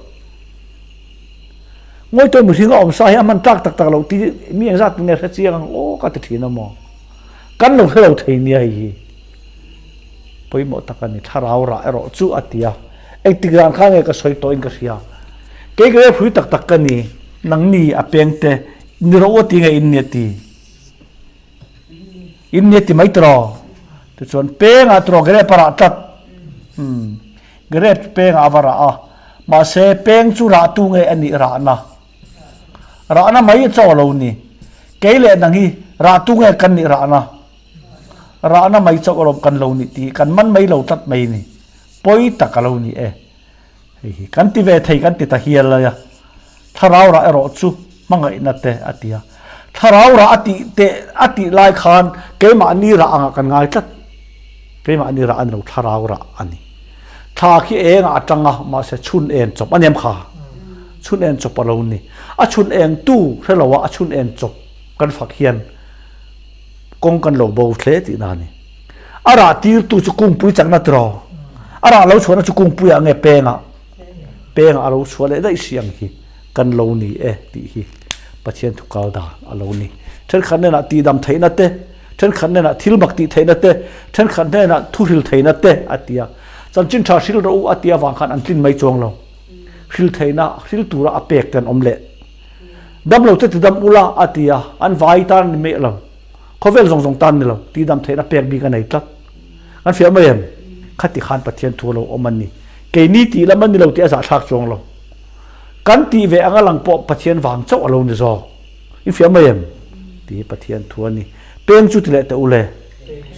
Ngawitawih mihring a awm sa hi a hman tlak tak tak loh tih mi engzat nge hre chiang ang aw ka ti thin a maw. Kan lo hre lo thei nia hei hi. Pawimawh tak a ni, thlarau rah erawh chu a ti a. Engtik zan kha nge ka sawi tawhin ka hria. Kei ka hrephui tak tak ka ni, nangni a peng te ni rawh u a ti nge in nia ti. In nia ti mai tiraw? Tichuan pengah tiraw grape a rah tlat. Umm. Grape chu pengah a va rah a, mahse peng chu rahtu nge a nih rahna? Rahna mai a chaw lo ni. Kei leh nang hi rahtu nge kan nih rahna? Rahna mai chauh alawm kan lo nih tih kan man mai lo tlat mai ni. Pawi tak a lo ni e. Hei hi kan ti ve thei kan ti ta hial lai a. Thlarau rah erawh chu hmangaihna te a ti a. Thlarau rah a tih teh a tih lai khan keimahni rah angah kan ngai tlat. Keimahni rah a ni lo, thlarau rah a ni. Thla khi engah a tang a, mahse chhun en chawp a nem kha. Chhun en chawp a lo ni. A chhun eng tu hre lo a, a chhun en chawp kan fak hian kawng kan lo bo hle tihna a ni. A rah tirtu chu kungpui chakna tiraw? A rah lo chhuahna chu kungpuiah nge pengah? Pengah a lo chhuah leh daih si ang hi kan lo ni e tih hi Pathian thu kal dan a lo ni. Thenkhat hnenah tihdam theihna te, thenkhat hnenah thil mak tih theihna te, thenkhat hnenah thu hril theihna te a ti a. Chanchin tha hril rawh u a ti avang khan an tlin mai chuang lo. Hril theihna, hril tura a pek te an awm leh. Damlo te tidam ula a ti a, an vai tan a ni mai lo. Khawvel zawng zawng tan ni lo, tihdam theihna pek bik a nei tlat. Kan fiah mai em? Khati khan Pathian thu a lo awm a ni. Keini tih lam a ni lo tih a zahthlak chuang lo. Kan tih ve anga lang pawh Pathian vang chauh a lo ni zawk. I fiah mai em? Tih hi Pathian thu a ni. Peng chu ti leh teh u le.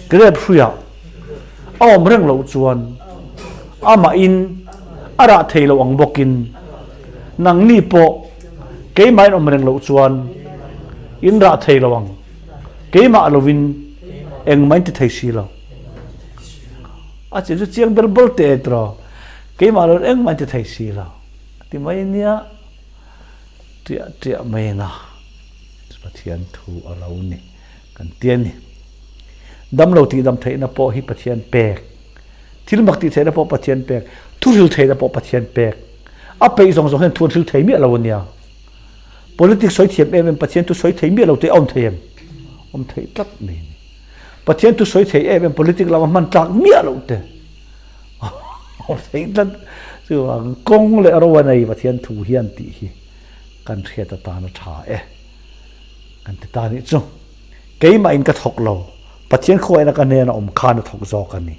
Grape hruiah a awm reng loh chuan amahin a rah thei lo ang bawkin nangni pawh keimahin awm reng loh chuan in rah thei lo ang. Keimah lovin engmah in ti thei si lo. A chin chu chiang ber ber teh e tiraw. Keimah lovin engmah in ti thei si lo. A ti mai nia. Tiah tiah mai na. Pathian thu a lo ni. Kan ti a ni. Damlo tihdam theihna pawh hi Pathian pek. Thil mak tih theihna pawh Pathian pek. Thu hril theihna pawh Pathian pek. A peih zawng zawng hian thu an hril thei miah lo a nia. Politics sawi thiam em em Pathian thu sawi thei miah lo te a awm thei em? Awm thei tlat mai a ni. Pathian thu sawi thei em em politics lama hman tlak miah lo te awm thei tlat. Chuvang kawng leh ro a nei Pathian thu hian tih hi kan hriat atan a tha e. Kan ti ta nih chu. Keimah in ka thawk lo. Pathian khuaina ka hnena awm khan a thawk zawk a ni.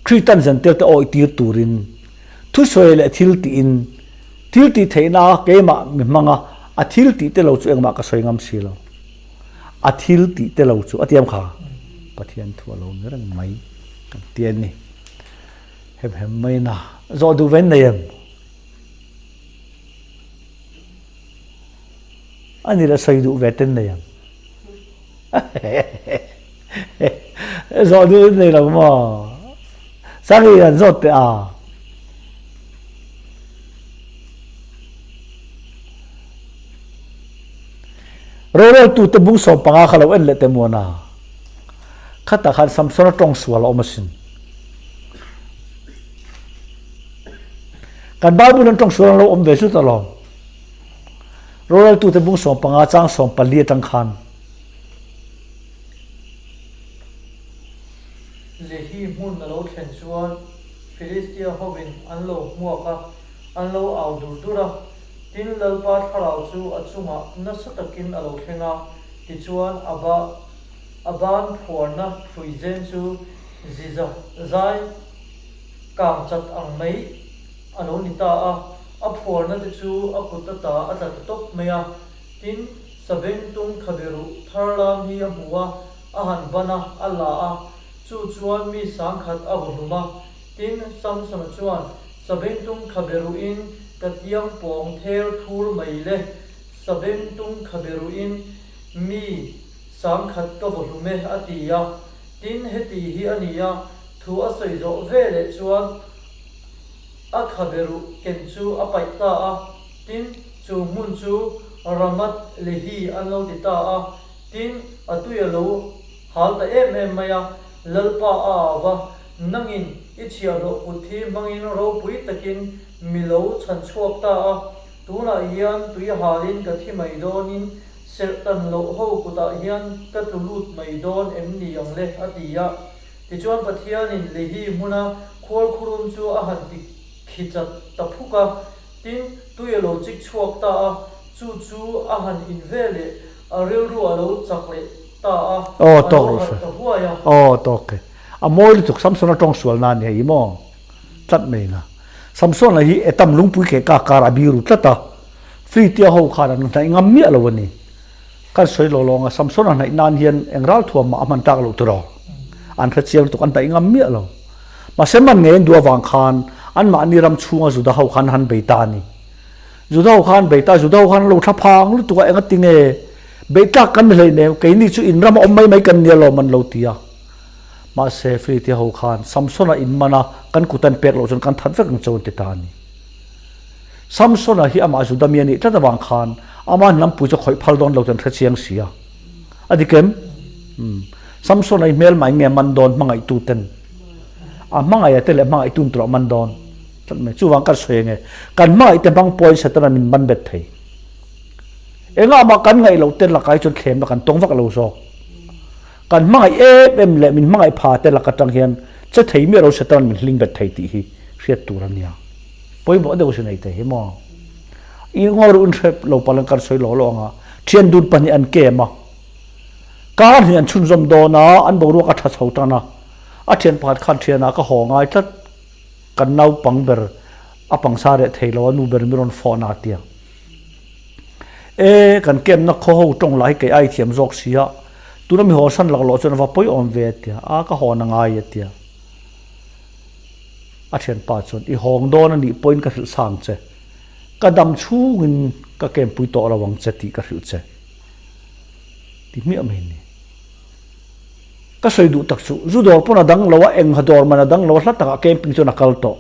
Kritan zentel te awih tir turin thusawi leh thil tiin thil tih theihna keimah mi hmanga a thil tih te lo chu engmah ka sawi ngam si lo. A thil tih te lo chu a tiam kha Pathian thu a lo ni reng mai kan ti a ni. Hem hem mai na zawh duh ve an nei em? A ni le sawi duh ve ten nei ang. Zawh duh in nei lo maw? Sangi an zawt teh a. Roreltute bung 15 kha lo en leh teh muan a. Khatah khan Samsona tawng sual a awm asin. Kan Bible an tawng sual an lo awm ve zut alawm. Roreltute bung 15 chang 14 atang khan. Lehi hmun a lo thlen chuan Filistia hovin an lo hmuak a, an lo au dur dur a. Tin, Lalpa thlarau chu a chungah nasa takin a lo thleng a, tichuan a ba a ban phuarna hruizen chu ziza zai kang chat ang mai a lo ni ta a, a phuarna te chu a kut ata a tla ta tawp mai a. Tin, Sabengtung khabe ruh thar lam hi a hmu a, a han ban a, a la a, chu chuan mi sangkhat a vaw hlum a. Tin, Samsona chuan, Sabengtung khabe ruhin ka tiang pawng ther thur mai le, Sabengtung khabe ruhin mi sangkhat ka vaw hlum e, a ti a. Tin, heti hi a ni a, thu a sawi zawh ve leh chuan a khabe ruh ken chu a paih ta a. Tin, chu hmun chu Ramath Lehi an lo ti ta a. Tin, a tui a lo hal ta em em mai a, Lalpa a au va, Nangin i chhiahhlawh kut hi hmangin ropui takin mi lo chhan chhuak ta a, tunah hian tui halin ka thi mai dawnin serh tan loh ho kutah hian ka tlu lut mai dawn em ni ang le? a ti a. Tichuan Pathianin Lehi hmuna khuarkhurum chu a han ti khi chat ta phuk a. Tin, tui a lo chik chhuak ta a, chu chu a han in ve leh a rilru a lo chak leh ta a, Aw a tawk lo rawh harh se. ta huai a. Aw tawk e. A mawi lutuk Samsona tawng sual na nia i maw? Tlat mai na. Samsona hi Etam lungpui keh ka kar a biru tlat a, Fritia ho khan an hnaih ngam miah lo a ni. Kan sawi lo lawng a, Samsona hnaih nan hian eng ral thuam mah a hman tak loh tiraw? An hre chiang lutuk, an hnaih ngam miah lo. Mahse man ngei an duh avang khan anmahni ram chhunga Juda ho khan an han bei ta a ni. Juda ho khan an bei ta, Juda ho khan an lo thla phang lutuk a, enga tinge beih tlak kan ni hleinem, keini chu in rama awm mai mai kan nia lawm an lo ti a. Mahse Filitia ho khan Samsona in man a, kan kut an pek loh chuan kan that vek ang cheu an ti ta a ni. Samsona hi amah Juda mi a nih tlat avang khan ama hnampui chu a khawih phal dawn lo chu an hre chiang si a. A dik em? Umm. Samsona hi hmelmai nge man dawn hmangaihtu ten? A hmangaih a te leh hmangaihtu in turah man dawn tlat mai. Chuvang kan sawi ange, kan hmangaih te hmang pawhin Setana min man bet thei. Engah mah kan ngaih loh te lakah hi chuan thlemna kan tawng vak lo zawk. Kan hmangaih em em leh min hmangaih pha te lak atang hian che thei miah lo Setana min hling bet thei tih hi hriat tur a nia. Pawimawh deuh sin ei te hi maw. I ngawi ruh in hre lo palh an kan sawi lo lo anga thian dun pahnih an kem a. Kar hnih an chhunzawm dawn a, an boruak a tha chho tan a. A thian pakhat khan thianah ka haw ngai tlat, kan naupang ber a pangsa reh thei lo a nu ber mi rawn fawh na tia. E, kan kemna khaw ho tawng lah hi kei ai thiam zawk si a, tuna mi haw san laklawh chuan a va pawi awm ve a tia, a ka haw na ngai a tia. A thianpa chuan, I hawng dawn a nih pawhin ka hrilh sang che. Ka dam chhungin ka kempui tawh lo ang che tih ka hrilh che. Ti hmiah mai ni. Ka sawi duh tak chu, zu dawr pawn a dang lo a, eng ha dawr man a dang lo a, hla takah camping chuan a kal tawh.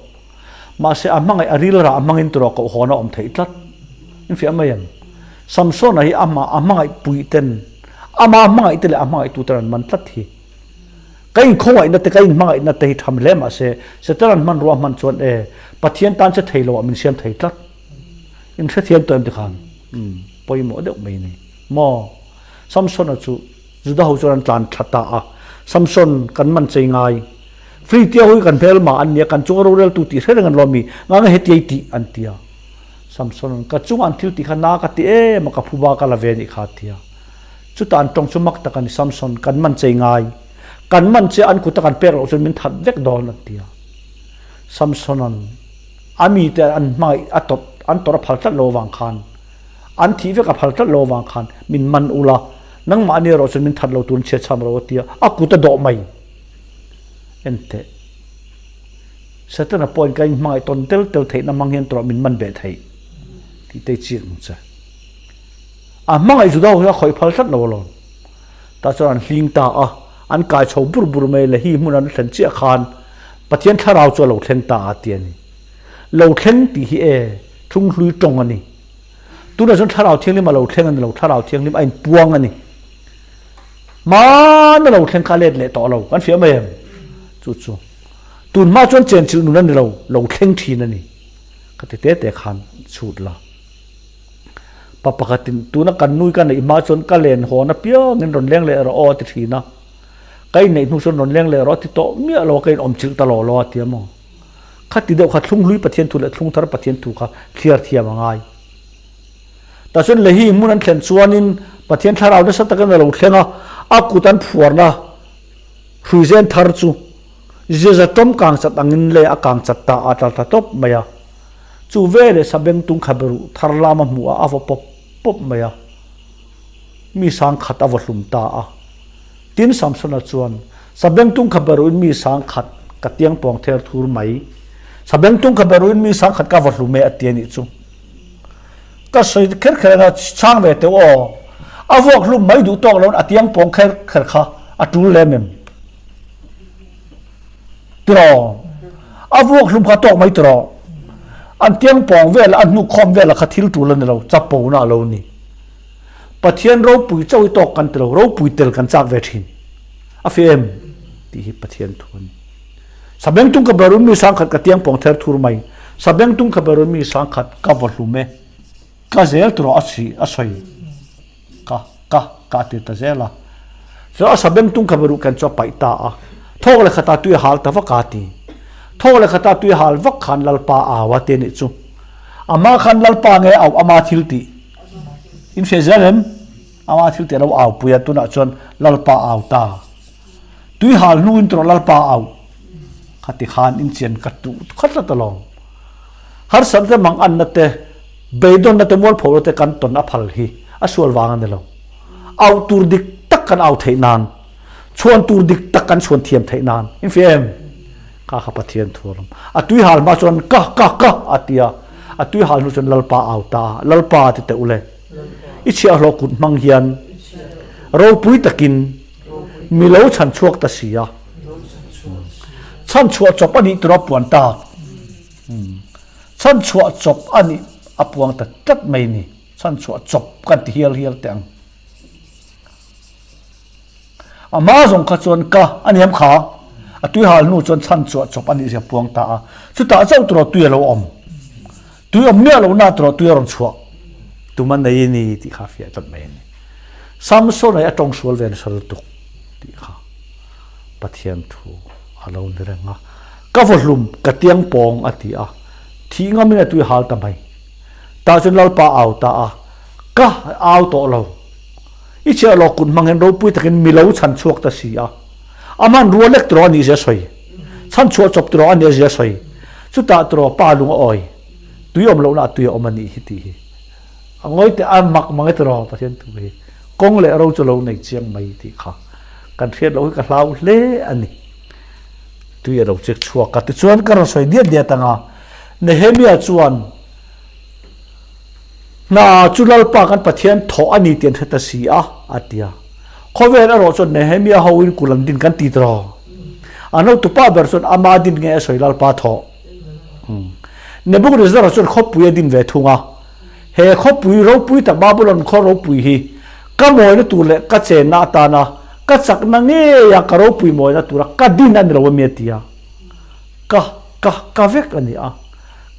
Mahse, a hmangaih a ril rah hmangin turaw koh hawn a awm theih tlat. In fiah mai em? Samsona hi amah a hmangaih puih ten, amah a hmangaih te leh a hmangaihtu ten an man tlat hi. Ka inkhawngaihna te, ka inhmangaihna te hi tham hle mahse, Setanan hmanrua hman chuan e, Pathian tan che thei lo ah min siam thei tlat. In hrethiam tawh em tikhan? Umm, pawimawh deuh mai a ni. Maw? Samsona chu Juda ho chuan an tlan thla ta a. Samson, kan man chei ngai. Free tia hui kan hmelma an nia, kan chunga roreltu tih hre reng an lawm i, nga nge hetiai tih an ti a. Samson, ka chunga an thil tih kha na ka ti em a, ka phuba ka la ve anih kha a ti a. Chutah an tawng chu mak tak a ni, Samson, kan man chei ngai. Kan man che an kuta kan pek loh chuan min that vek dawn an ti a. Samsona'n a mite an hmangaih a tawt an tawrh a phal tlat lo avang khan, an thih vek a phal tlat lo avang khan min man ula, nangmahni erawh chuan min that lo turin chhiat chham ro a ti a, a kut a dawh mai. Enteh. Setana pawhin ka inhmangaih tawn tel tel theihna hmang hian tawrh min man beh theih tih te i chiang ang che. A hmangaih Juda ho hi a khawih phal tlat lo alawm. Tah chuan an hling ta a, an kai chho bur bur mai le hi hmun an thlen chiah khan Pathian thlarau chu a lo thleng ta a ti a ni. Lo thleng tih hi e, thunghlui tawng a ni. Tunah chuan thlarau thianghlim a lo thleng a ni lo, thlarau thianghlim a inpuang a ni. Hmana lo thleng kha a let leh tawh lo, kan fiah mai em? Chu chu. Tun hma chuan chenchilh nun a ni lo, lo thleng thin a ni. Ka ti te te khan chhut la. Pa pakhatin tuna kan nui ka neih hma chuan ka len hawn apiangin rawn leng leh rawh aw a ti thin a. Ka inneih hnu chuan rawn leng leh rawh a ti tawh miah lo a, ka inawm chilh ta law law a ti a maw. Khati deuh kha thlunghlui Pathian thu leh thlungthar Pathian thu kha thliar thiam a ngai. Tah chuan Lehi hmun an thlen chuanin Pathian thlarau nasa takin a lo thleng a, a kut an phuarna hruizen thar chu ziaza tawm kang chat angin le a kang chat ta a tla ta tawp mai a. Chu veleh sabengtung khaberuh thar lam a hmuh a, a vaw pawp pawp mai a. Mi sang khat a vaw hlum ta a. Tin Samsona chuan, Sabengtung khaberuhin mi sang khat ka tiang pawng ther thur mai. Sabengtung khaberuhin mi sang khat ka vaw hlum e a ti a nih chu. Ka sawi kher kher anga chhang ve teuh aw. A vuak hlum mai duh tawk loin a tiang pawng kher kher kha a tul lem em? Tiraw? A vuak hlum kha tawk mai tiraw? An tiang pawng vel a hnuk khawm vel a kha thil tul a ni lo, chapona a lo ni. Pathian ropui chauh hi tawk kan ti lo, ropui tel kan chak ve thin. A fi em? Tih hi Pathian thu a ni. Sabengtung ka berun mi sangkhat ka tiang pawng ther thur mai. Sabengtung ka berun mi sangkhat ka vaw hlum e. Ka zel tawh a si a sawi. Ka ka ka ti ta zel a. Chuan a sabengtung ka beruh ken chu a paih ta a. Thawk leh khata tui a hal ta vak a ti. Thawk leh khata tui a hal vak khan Lalpa au a ti a nih chu. Amah khan Lalpa nge au ama thil tih. In hre zel em? Ama thil tih a lo au pui a tunah chuan Lalpa au ta. Tui hal hnu in tawrh Lalpa au. Khati khan in chian ka tuh khat tlat alawm. Harsatna te manganna te, beidawnna te mualpho te kan tawn a phal hi a sual vang a ni lo. Auh tur dik tak kan au theih nan, chhuan tur dik tak kan chhuan thiam theih nan. In hria em? Ka kha Pathian thu alawm. A tui hal hma chuan ka ka ka a ti a, a tui hal hnu chuan Lalpa au ta a, Lalpa ti teh ule. I chhiahhlawh kut hmang hian ropui takin mi lo chhan chhuak ta si a. Chhan chhuah chawp a nih tura puan tak. Chhan chhuah chawp a nih a puang ta tlat mai ni. Chhan chhuah chawp kan ti hial hial teh ang. A hma zawng kha chuan ka a niam kha. A tui hal hnu chuan chhan chhuah chawp a nih zia puang ta a. Chutah chauh turaw tui a lo awm. Tui awm miah lohna turaw tui a rawn chhuah. Tum a nei a ni tih kha a fiah tlat mai a ni. Samson a tawng sual ve nasa lutuk tih kha Pathian thu a lo ni reng a. Ka vaw hlum, ka tiang pawng a ti a. Thih ngamin a tui hal ta mai. Tah chuan Lalpa a au ta a, Ka au tawh lo. I chhiah lawk kut hmang hian ropui takin mi lo chhan chhuak ta si a. A hmanrua lek tiraw a nih zia sawi. Chhan chhuah chawp tiraw a nih zia sawi. Chutah tiraw pa lung a awi. Tui awm lohna a tui a awm a nih hi tih hi. A ngawi teh a mak mang e tiraw Pathian thu hi. Kawng leh ro chu lo nei chiang mai tih kha kan hriat loh hi ka hlau hle a ni. Tui a lo chek chhuak a tichuan ka rawn sawi diat diat ang a, Nehemia chuan hna chu Lalpa kan Pathian thawh a ni tih an hre ta si a, a ti a. Khawvel erawh chuan Nehemia hoin kul an din kan ti tiraw. An hotupa ber chuan ama din nge a sawi Lalpa thawh. Nebuchadnezzar chuan khawpui a din ve thung a, He khawpui ropui tak Babylon khaw ropui hi ka mawina tur leh ka chenna atana ka chakna ngeia ka ropui mawina tura ka din a ni lo ami a ti a. Ka, ka, ka vek a ni a.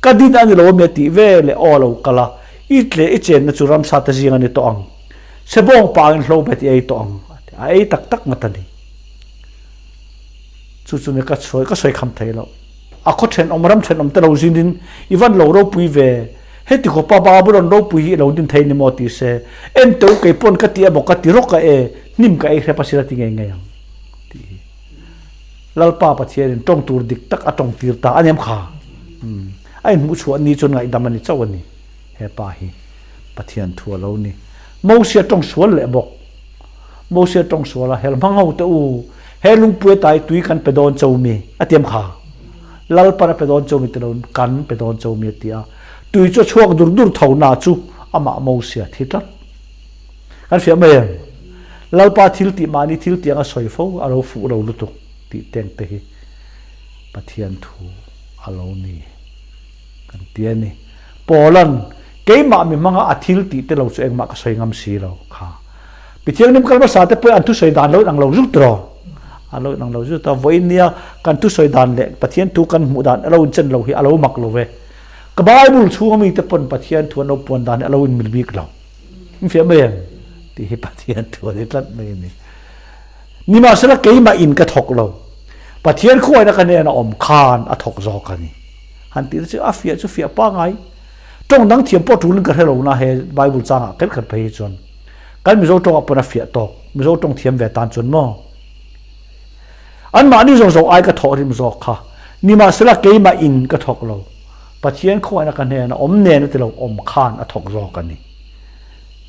Ka din a ni lo ami a tih ve leh aw a lo kal a, i tle i chenna chu ramsa te zing a ni tawh ang. Sebawng pangin hlo bet i ei tawh ang a ti a, a ei tak tak ngat a ni. Chu chu ni ka sawi ka sawi kham thei lo. A khaw thenawm ram thenawm te lo zinin i van lo ropui ve. Heti khawpa Babylon ropui hi i lo din thei ni maw ti se. En teu kei pawn ka ti emaw ka ti rawk a e, hnim ka ei hrep a sila ti ngei ngei ang tih hi. Lalpa Pathianin tawng tur dik tak a tawng tir ta a ni em kha? Umm. A inhmuh chhuah ni chuan ngaihdam a ni chauh a ni. He pa hi Pathian thu a lo ni. Mosia tawng sual leh bawk. Mosia tawng sual a, Hel hmang ho te u, he lungpui atai tui kan pe dawn cho mi? A ti em kha? Lalpan a pe dawn cho mi ti lo, kan pe dawn cho mi a ti a. Tui chu a chhuak dur dur tho na chu amah Mosia thi tlat. Kan fiah mai em? Lalpa thil tih mahni thil tih anga sawi fo a lo fuh lo lutuk tih teng te hi Pathian thu a lo ni kan ti a ni. Paula'n keimah mi hmanga a thil tih te lo chu engmah ka sawi ngam si lo kha. Pithianghlim kal hmasa te pawhin an thusawi dan lo inang lo zut rawh. A lo inang lo zut a, vawiin nia kan thusawi dan leh Pathian thu kan hmuh dan a lo inchen lo hi a lo mak lo ve. Ka Bible chhunga mite pawn Pathian thu an lo puan dan hi a lo inmil bik lo. In fiah mai em? Tih hi Pathian thu a ni tlat mai a ni. Nimahsela keimah in ka thawk lo. Pathian khuaina ka hnena awm khan a thawk zawk a ni. Han tih te chu a fiah chu fiah pangai. Tawng dang thiam pawh tulin ka hre lo na he Bible changah kher kher phei hi chuan. Kan Mizo tawngah pawn a fiah tawk. Mizo tawng thiam ve tan chuan maw? Anmahni zawng zawng ai ka thawh rim zawk kha. Nimahsela keimah in ka thawk lo. Pathian khawngaihna ka hnena awm nen a ti lo, awm khan a thawk zawk a ni.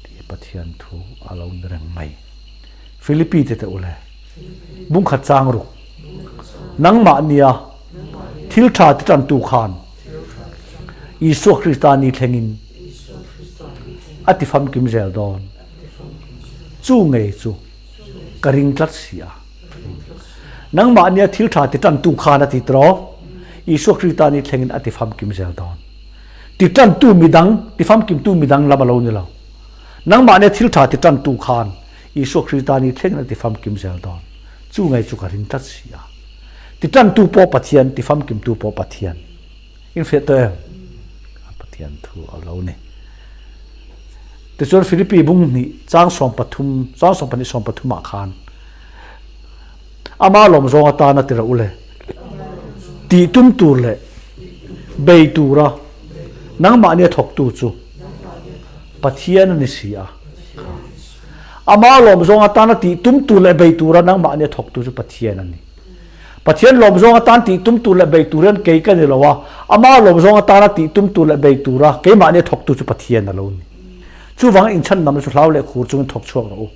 Tih Pathian thu a lo ni reng mai. Philippi te teh ule, bungkhat chang ruk. Nangmah nia thil tha ti tantu khan Isua Krista ni thlengin a ti famkim zel dawn. Chu ngei chu ka ring tlat si a. Nangmah nia thil tha ti tantu khan a ti tawh. Isua Krista ni thlengin a ti famkim zel dawn. Ti tantu midang, ti famkimtu midang lam a lo ni lo. Nangmah nia thil tha ti tantu khan Isua Krista ni thlengin a ti famkim zel dawn. Chu ngei chu ka ring tlat si a. Ti tantu pawh Pathian, ti famkimtu pawh Pathian. In hriat tawh em? Pathian thu a lo ni. Tichuan Philippi bung hnih chang 13, chang 12 13 ah khan ama lawm zawng atana ti rawh u le. Tih tum tur leh bei tura nangmah nia thawktu chu Pathian a ni si a. Ama lawm zawng atana tih tum tur leh bei tura nangmah nia thawktu chu Pathian a ni. Pathian lawm zawng atan tih tum tur leh bei tur hian kei ka ni lo a, ama lawm zawng atana tih tum tur leh bei tura keimah nia thawktu chu Pathian a lo ni. Chuvangin inchhandamna chu hlau leh khur chungin thawk chhuak rawh u,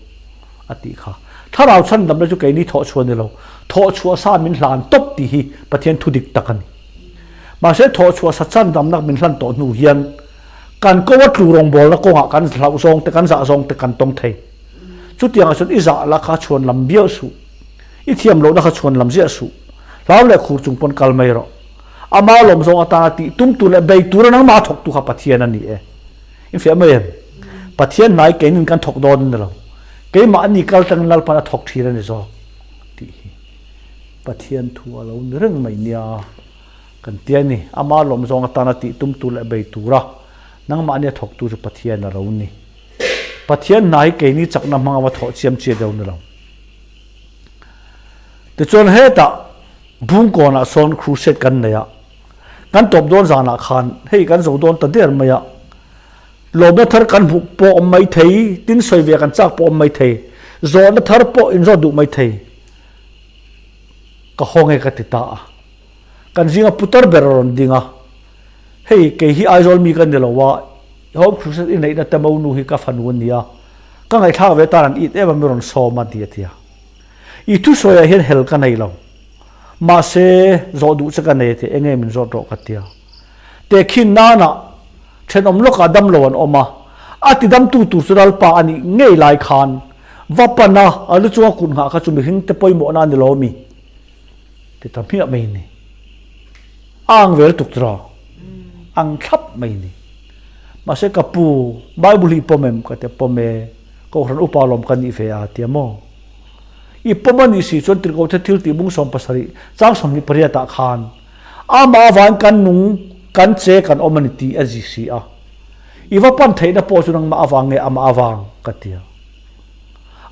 a tih kha. Thlarau chhandamna chu keini thawh chhuah ni lo, thawh chhuah sa min hlan tawp tih hi Pathian thu dik tak a ni. Mahse thawh chhuah sa chhandamna min hlan tawh hnu hian kan ko a tlu rawngbawlna kawngah kan hlauh zawng te, kan zah zawng te kan tawng thei. Chutiangah chuan i zah la kha chhuan lam bial suh. I thiam lohna kha chhuan lam ziah suh. Hlau leh khur chung pawn kal mai rawh. Ama lawm zawng atana tih tum tur leh bei tura nangmah a thawktu kha Pathian a ni e. In fiah mai em? Pathian hnai keinin kan thawk dawn a ni lo. Keimah ani kal tangin Lalpan a thawk thin a ni zawk tih hi Pathian thu a lo ni reng mai nia kan ti a ni. Ama lawm zawng atana tih tum tur leh bei tura nangmah ania thawktu chu Pathian a lo ni. Pathian hna hi keini chakna hmanga va thawh chiam chiah deuh ni lo. Tichuan hetah Bungkawnah sawn crusade kan nei a, kan tawp dawn zanah khan hei kan zo dawn ta der mai a, lawmna thar kan hmuh pawh awm mai thei, tin sawi ve kan chak pawh awm mai thei, zawhna thar pawh inzawt duh mai thei. Ka haw nge ka ti ta a, kan zinga putar ber a rawn ding a, hei kei hi Aizawl mi ka ni lo a, Home Crusade i neihna te monu hi ka fanu a nia, ka ngaihthlak ve tan an it em a mi rawn sawm a ti a ti a. I thusawiah hian hel ka nei lo. Mahse, zawh duh che ka nei a ti a, enge min zawt rawh ka ti a. Tehkhin nanah thenawm lawkah dam lo an awm a, a ti damtu tur chu Lalpa a nih ngei lai khan va pan a, a lu chunga kut nghah kha chu mihring te pawimawhna a ni lo mi? Ti ta hmiah mai ni. A ang ve lutuk tiraw? Ang thlap mai ni. Mahse ka pu, Bible hi i pawm em? Ka ti a, pawm e. Kohhran upa lawm ka nih ve a ti a maw? I pawm a nih si chuan Tirhkohte thil tih bung 70 chang 28 ah khan amah avangin kan nung, kan che, kan awm a ni tih a zi si a. I va pan theihna pawh chu nangmah avang nge amah avang? ka ti a.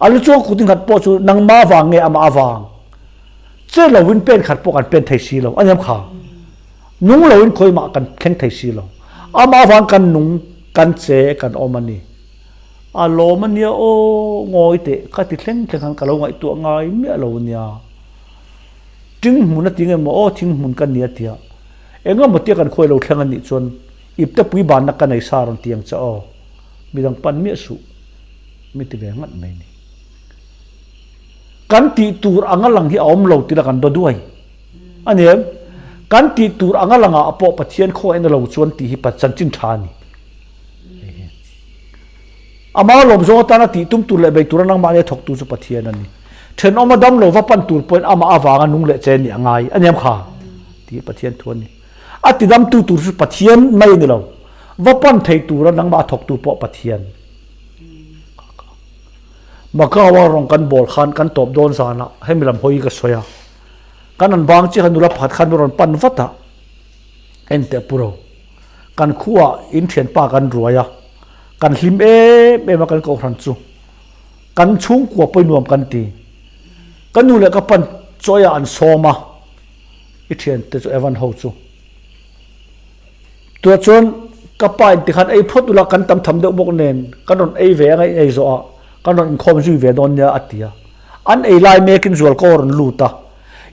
A lu chuang kut inghat pawh chu nangmah avang nge amah avang? Che lovin pen khat pawh kan pen thei si lo, a niam kha. Nung lovin khawimah kan thleng thei si lo. Amah avang kan nung, kan che, kan awm a ni. A lawm a nia aw, ngawi teh ka ti thleng thleng khan ka lo ngaihtuah ngai miah lo a nia. Ting hmun a ti nge maw aw thing hmun ka nia tia. Eng emaw tia kan khuai lo thleng a nih chuan ipte pui banna ka nei sa rawn ti ang che aw. Midang pan miah suh mi ti ve ngat mai ni. Kan tih tur anga lang hi a awm lo tila kan daw duai a ni em? Kan tih tur anga langah pawh Pathian khawngaihna lo chuan tih hi chanchin tha a ni. Ama lawm zawng atana tih tum tur leh bei tura nangmahni a thawktu chu Pathian a ni. Thenawma dam lo va pan tur pawhin amah avanga nung leh che nih a ngai a niam kha tih Pathian thu a ni. A tidamtu tur chu Pathian mai a ni lo, va pan thei tura nangmah a thawktu pawh Pathian. Macau-a rawn kan bawl khan kan tawp dawn zanah hemi lam hawi ka sawi a, kan an bang chiah kha nula pakhat khan min rawn pan vat a, Enteh Puro, kan khuaah in thianpa kan ruai a, kan hlim em em a kan kohhran chu kan chhungkua pawi nuam kan ti. Ka nu leh ka pan chawiah an sawm a, i thiante chu Evan ho chu. Tunah chuan ka pa in tikhan ei phawt ula kan tam tham deuh bawk nen kan rawn ei ve anga in ei zawh ah kan rawn inkhawm zui ve dawn nia a ti a. An ei lai mekin zualko a rawn lut a,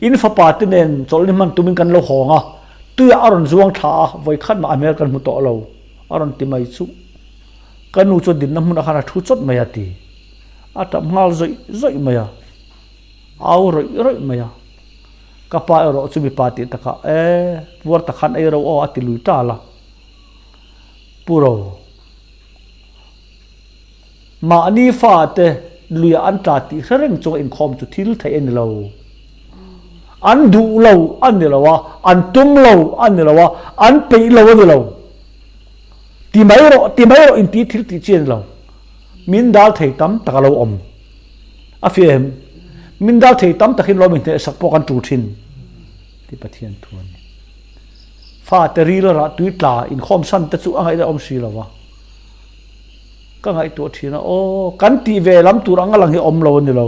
in fapa te nen chawlhni hman tumin kan lo hawng a, tuiah a rawn zuang thla a, vawikhat mah a hmel kan hmu tawh lo a rawn ti mai chuh. Ka nu chuan dinna hmunah khan a thu chawt mai a ti. A tap nghal zawih zawih mai a, au rawih rawih mai a. Ka pa erawh chu mipa tih takah, E, puar tak khan ei ro aw a ti lui tal a. Pu Ro, mahni fate luiah an tla tih hre reng chunga inkhawm chu thil theih a ni lo. An duh lo a ni lo a, an tum lo a ni lo a, an peih lo a ni lo. Ti mai rawh, ti mai rawh inti thil tih chi a ni lo. Min dal thei tam tak a lo awm. A fiah em? Min dal thei tam takin lawm inhnehsak pawh kan tul thin tih Pathian thu a ni. Fate ril rah tui tla inkhawm san te chu a ngaihna awm si lo va. Ka ngaihtuah thin a, aw kan tih ve lam tur anga lang hi awm lo a ni lo.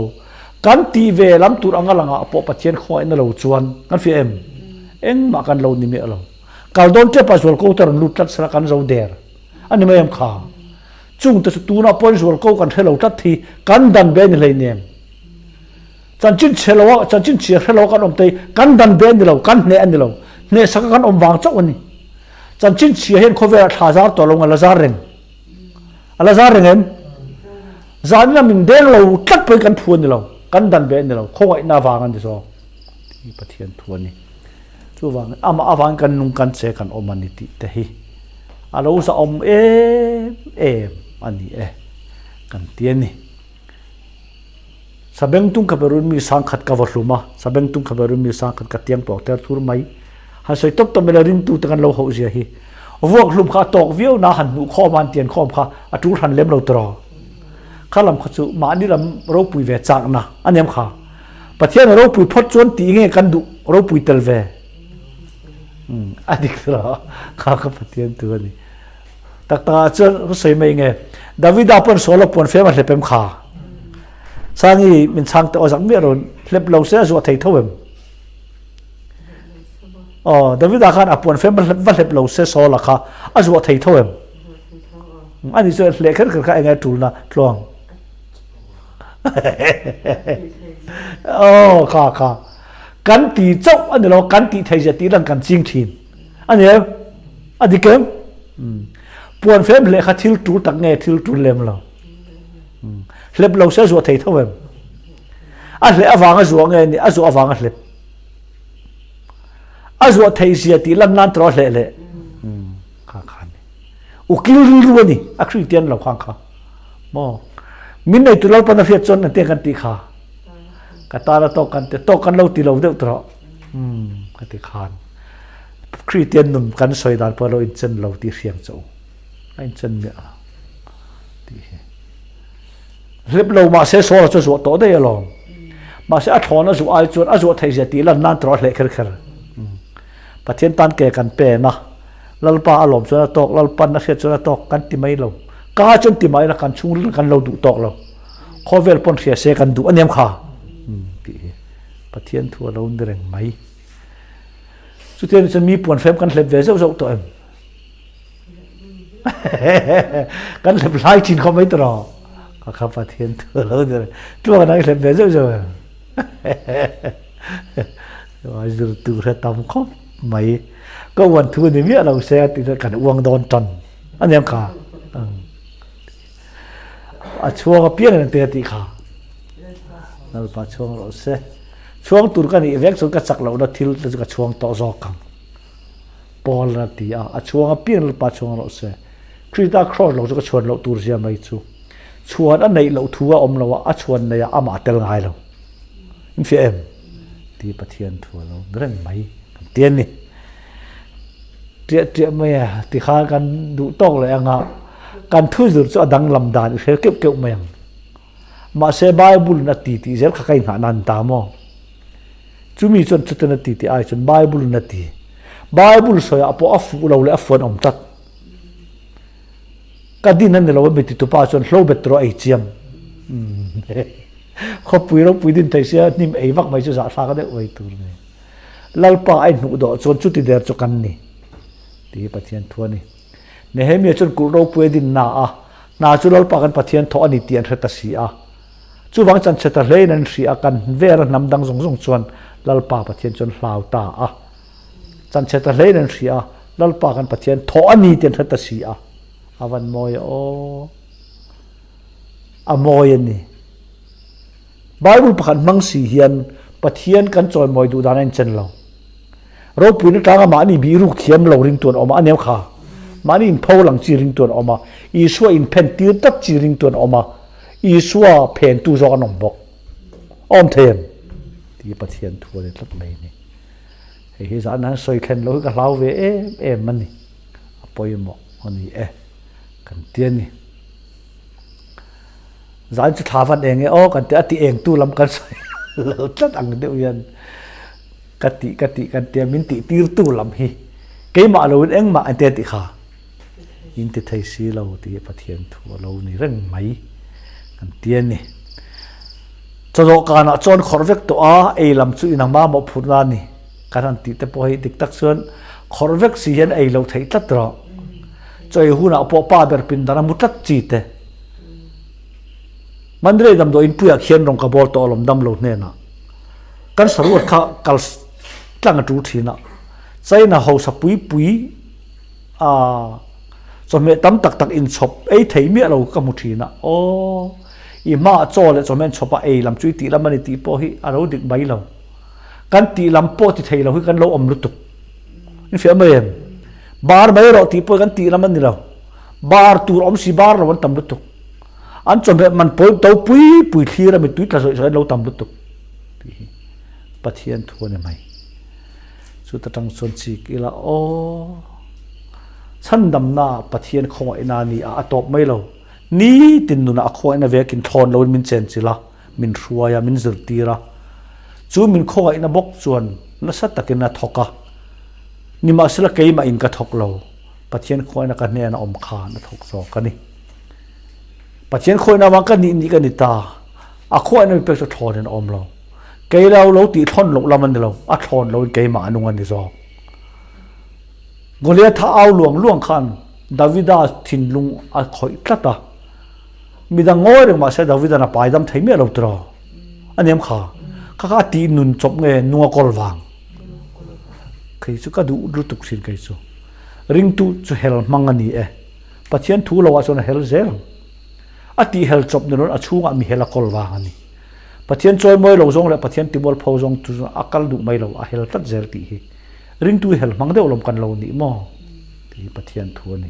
Kan tih ve lam tur anga langah pawh Pathian khawngaihna lo chuan kan fiah em? Engmah kan lo ni miah lo. Kal dawn tep a zualko te rawn lut tlat sela kan zo der a ni mai em kha? Chung te chu tunah pawhin zualko kan hre lo tlat hi kan dan be a ni hleinem. Chanchin chhe lo a, chanchin chhia hre lo a kan awm te hi kan dan be a ni lo, kan hneh a ni lo. Hnehsak a kan awm vang chauh a ni. Chanchin chhia hian khawvelah thla zar tawh lo a la zar reng. A la zar reng em? Zanin a min deng lo tlat pawhin kan phu a ni lo, kan dan be a ni lo, khawngaihna avang a ni zawk tih hi Pathian thu a ni. Chuvangin amah avangin kan nung kan che kan awm a ni tih te hi a lo zahawm em em a ni e kan ti a ni. Sabengtung kha berun mi sangkhat ka va hlum a, sabengtung kha berun mi sangkhat ka tiang tawk ter thur mai. Han sawi tawp tawp mai la ringtu te kan lo hauh zia hi. Vuak hlum kha a tawk viau na han hnuh khawm a han tian khawm kha a tul hran lem lo tawh. Kha lam kha chu mahni lam ropui ve chakna a niam kha. Pathian a ropui phawt chuan tih nge kan duh ropui tel ve? A dik tawh kha ka Pathian tu a ni. Tak tak ah chuan ka sawi mai nge Davida pawn Saul a puan fem a hlep em kha? Sangi min chhang teh aw zak miah rawn hlep lo se a zuah thei tho em? Aw Davida khan a puan fem va hlep lo se Saul a kha a zuah thei tho em? Ani chuan hleh kher kher kha enge tulna tluang? Aw kha kha kan ti chauh a ni lo kan tih thei zia tih lan kan ching thin a ni em a dik em puan fem hleh kha thil tul tak nge thil tul lem lo hlep lo se zuah thei tho em a hleh avanga zuah nge ni a zuah avanga hlep a zuah thei zia tih lan nan tawh hleh leh kha kha ni Ukil rilru a ni, a Kristian lo khang kha. Maw? Min nei tu Lalpan a hriat chuan engtiang kan tih kha? Ka tan a tawk kan ti, tawk kan lo ti lo deuh tawh. Umm, ka ti khan. Kristian nun kan sawi dan pawh a lo inchen lo tih hriang che u. A inchen miah lo. Tih hi. Hlep lo mahse Saul-a chu a zuah tawh daih alawm. Mahse a thlawn a zuah ai chuan a zuah theih zia tih lan nan tawh a hleh kher kher. Pathian tan ke kan pen a, Lalpa a lawm chuan a tawk, Lalpan a hriat chuan a tawk kan ti mai lo. Ka chuan ti mai la kan chhungril kan lo duh tawk lo. Khawvel pawn hria se kan duh aniam kha tih hi Pathian thu a lo ni reng mai. Chutiang chuan mi puan fem kan hlep ve zeuh zeuh tawh em? Kan hlep lai thin khawp mai tawh ka kha Pathian thu a lo ni reng. Tluang an hlep ve zeuh zeuh em? Zir tur hre tam khawp mai. Ka uan thu a ni miah lo se a ti chuan kan uang dawn tan a niang kha. A chhuang apiang in an te a tih kha. Lalpa chhuang rawh se. Chhuang tur ka nih vek chuan ka chak lohna thil te chu ka chhuang tawh zawk ang. Paul a ti a, a chhuang apiang Lalpa chhuang rawh se. Krista cross lo chu ka chhuan loh tur zia mai chu. Chhuan a neih loh thu a awm lo a, a chhuan neih ah amah a tel ngai lo. In fiah em? Ti Pathian thu a lo ni reng mai kan ti a ni. Ṭiah ṭiah mai a, tikhan kan duh tawk leh anga kan thu zir chu a danglam dan i hre keuh keuh mai ang. Mahse Bible in a ti tih zel kha ka inghah nan ta maw? Chumi chuan chutin a ti tih ai chuan Bible in a ti. Bible sawiah pawh a fuh lo leh a fuan awm tlat. Ka din a ni lo a mi titupa chuan hlo bet rawh ei chiam. Khawpui ropui din thei sia hnim ei vak mai chu zahthlak deuh mai tur a ni. Lalpa a inhnuh dawh chuan chuti der chu kan ni tih hi Pathian thu a ni. Nehemia chuan kulh ropui a din na a, hna chu Lalpa kan Pathian thawh a ni tih an hre ta si a. Chuvang chan chhe ta hlein an hria a, kan vera hnam dang zawng zawng chuan Lalpa Pathian chu an hlau ta a. Chan chhe ta hlein an hria a, Lalpa kan Pathian thawh a ni tih an hre ta si a. A van mawi a aw. A mawi a ni. Bible pakhat hmang si hian Pathian kan chawimawi duh dan a inchen lo. Ropuina tlanga mahni bihruk thiam lo ringtu an awm a, a neu kha. Mahni inpho lang chi ringtu an awm a, Isua inphen tir tak chi ringtu an awm a, Isua phentu zawk an awm bawk. A awm thei em? Tih hi Pathian thu a ni tlat mai a ni. Hei hi zan han sawi thlen lo hi ka hlau ve em em a ni. A pawimawh a ni e, kan ti a ni. Zan chu thla van eng e aw kan ti a, ti eng tu lam kan sawi lo tlat ang deuh hian ka tih ka tih kan tia min tih tir tu lam hi keimah lo in engmah an tia tih kha in ti thei si lo tih hi Pathian thu a lo ni reng mai kan ti a ni. Chawdawhkanah chuan khawrh vek tawh a, ei lam chu inang mamawh phurhna a ni kan han tih te pawh hi dik tak chuan khawrh vek si hian ei lo theih tlat rawh. Chaw ei hunah pawh pa ber pindan a mu tlat chi te. Mandalay damdawi inpuiah khian rawng ka bawl tawh alawm dam lo hnenah. Kan saruat kha kal tlang a tul thin a. China hausa pui pui a chawhmeh tam tak tak inchhawp ei thei miah lo ka hmu thin a. Aw, i hmaah chaw leh chawhmeh an chhawp a, ei lam chu i tih lam a ni tih pawh hi a lo dik mai lo. Kan tih lam pawh ti thei lo hi kan lo awm lutuk. In fiah mai em? Bar mai rawh tih pawh hi kan tih lam a ni lo. Bar tur awm si bar lo an tam lutuk. An chawhmeh man pawi to pui pui thlir a mittui tla zawih zawih an lo tam lutuk tih hi Pathian thu a ni mai. Chuta tang chuan chik ila aw chhandamna Pathian khawngaihna a ni a, a tawp mai lo. Nitin nunah a khawngaihna vekin thlawn loin min chenchilh a, min hruai a, min zirtir a. Chu min khawngaihna bawk chuan nasa takin a thawk a. Nimahsela keimah in ka thawk lo. Pathian khawngaihna ka hnena awm khan a thawk zawk a ni. Pathian khawngaihna avang ka nih nih ka ni ta. A khawngaihna mi pek chu thlawnin a awm lo. Kei lo lo tih thlawn loh lam a ni lo, a thlawn loin keimah a nung a ni zawk. Goliatha au luang luang khan Davida thinlung a khawih tlat a. Midang ngawi reng mahse Davida'n a paidam thei miah lo tiraw? A niam kha. Kha kha a tih nun chawp nge nung a kawl vang? Kei chu ka duh lutuk thin kei chu. Ringtu chu hel hmang a ni e. Pathian thu lo ah chuan a hel zel ang. A tih hel chawp ni loin a chhungah mi hel a kawl vang a ni. Pathian chawimawi lo zawng leh Pathian timual pho zawng chu a kal duh mai lo, a hel tlat zel tih hi ringtu hi hel hmang deuh lawm kan lo nih maw? Tih hi Pathian thu a ni.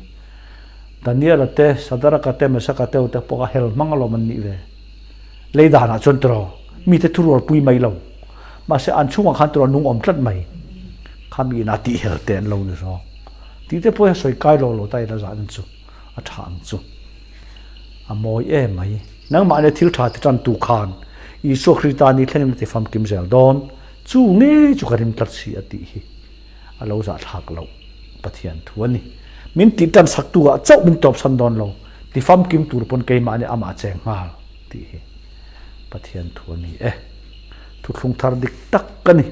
Daniela te, Sadaraka te, Mesaka te ho te pawh kha hel hmang alawm an nih ve. Lei danah chuan tiraw mite thurualpui mai lo. Mahse an chhungah khan tiraw nung awm tlat mai. Kha mi inah tih hel te an lo ni zawk. Tih te pawh hi a sawi kai lo lo ta ila zah ang chu a tha ang chu. A mawi em mai. Nangmahni thil tha ti tan tu khan Isua Krista ni thlengin a ti famkim zel dawn. Chu ngei chu ka rim tlat si a tih hi a lo zahthlak loh Pathian thu a ni. Min tih tan sak tu ah chauh min tawpsan dawn lo. Ti famkim tur pawn keimahni amah cheng nghal tih hi Pathian thu a ni e. Thuthlung thar dik tak a ni.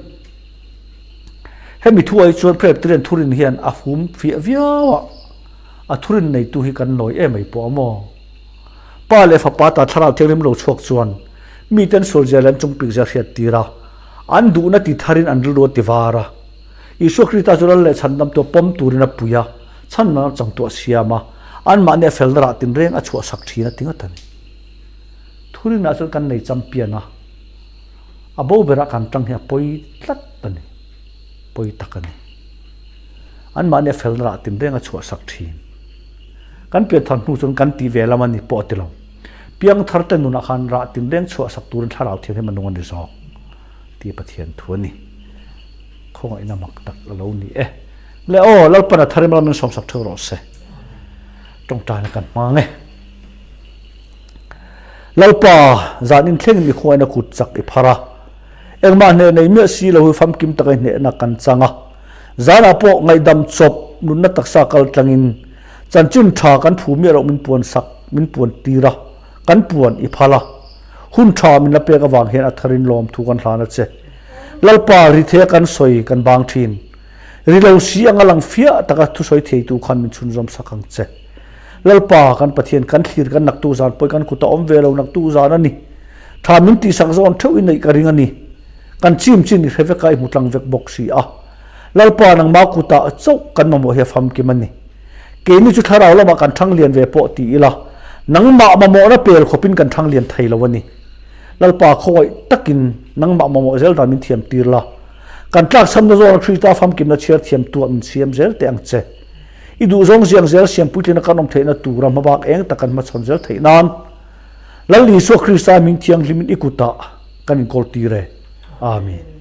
Hemi thuai chuan Presbyterian thurin hian a hum fiah viau a, a thurin neitu hi kan nawi em mai pawh a maw? Pa leh Fapa ta Thlarau Thianghlim lo chhuak chuan miten sualzia leh an chungpikzia hriat tir a, an duhna ti tharin an rilru a ti var a. Isua Krista chu Lal leh Chhandamtu a pawm turin a pui a, chhanna changtu a siam a, anmahni a felna rah tinreng a chhuahsak thin a ti ngawt a ni. Thurinah chuan kan nei champion a. A bo berah kan tang hi a pawi tlat a ni, pawi tak a ni. Anmahni a felna rah tin reng a chhuahsak thin. Kan pianthar hnu chuan kan tih ve lam a ni pawh a ti lo. Piangthar te nunah khan rah tinreng chhuah sak turin Thlarau Thianghlim a nung a ni zawk tih Pathian thu a ni. Khawngaihna mak tak a lo ni e. Le aw, Lalpan a tharim ram in sawmsak theuh rawh se. Tawngtaina kan hmang e. Lalpa, zan in thlengin i khawngaihna kut chak i phar a. Engmah hneh nei miah si lo hi famkim taka i hnehna kan chang a. Zanah pawh ngaihdam chawp nunna taksa kal tlangin chanchin tha kan phu miah loh min puan sak, min puan tir a, kan puan i phal a. Hun tha min la pek avang hian a tharin lawmthu kan hlan a che. Lalpa, rithe kan sawi kan bang thin. Ri lo si anga lang fiah taka thusawi theitu khan min chhunzawm sak ang che. Lalpa, kan Pathian kan thlir kan naktu zan pawh i kan kut a awm ve lo naktu zan a ni. Tha min tihsak zawn theuh i neih ka ring a ni. Kan chim chin i hre vek a, i hmu tlang vek bawk si a. Lalpa, nangmah kutah chauh kan mamawh hi a famkim a ni. Keini chu thlarau lamah kan thang lian ve pawh ti ila, nangmah mamawhna pel khawpin kan thang lian thei lo a ni. Lalpa, khawngaih takin nangmah mamawh zel dan min thiam tir la. Kan tlakchhamna zawna Krista famkimna chhiar thiam tuah min siam zel teh ang che. I duhzawng ziang zel siam puitlina kan awm theihna tura hmabak eng tak kan hmachhawn zel theih nan Lal Isua Krista hming thianghlimin i kutah kan inkawl tir e. Amen.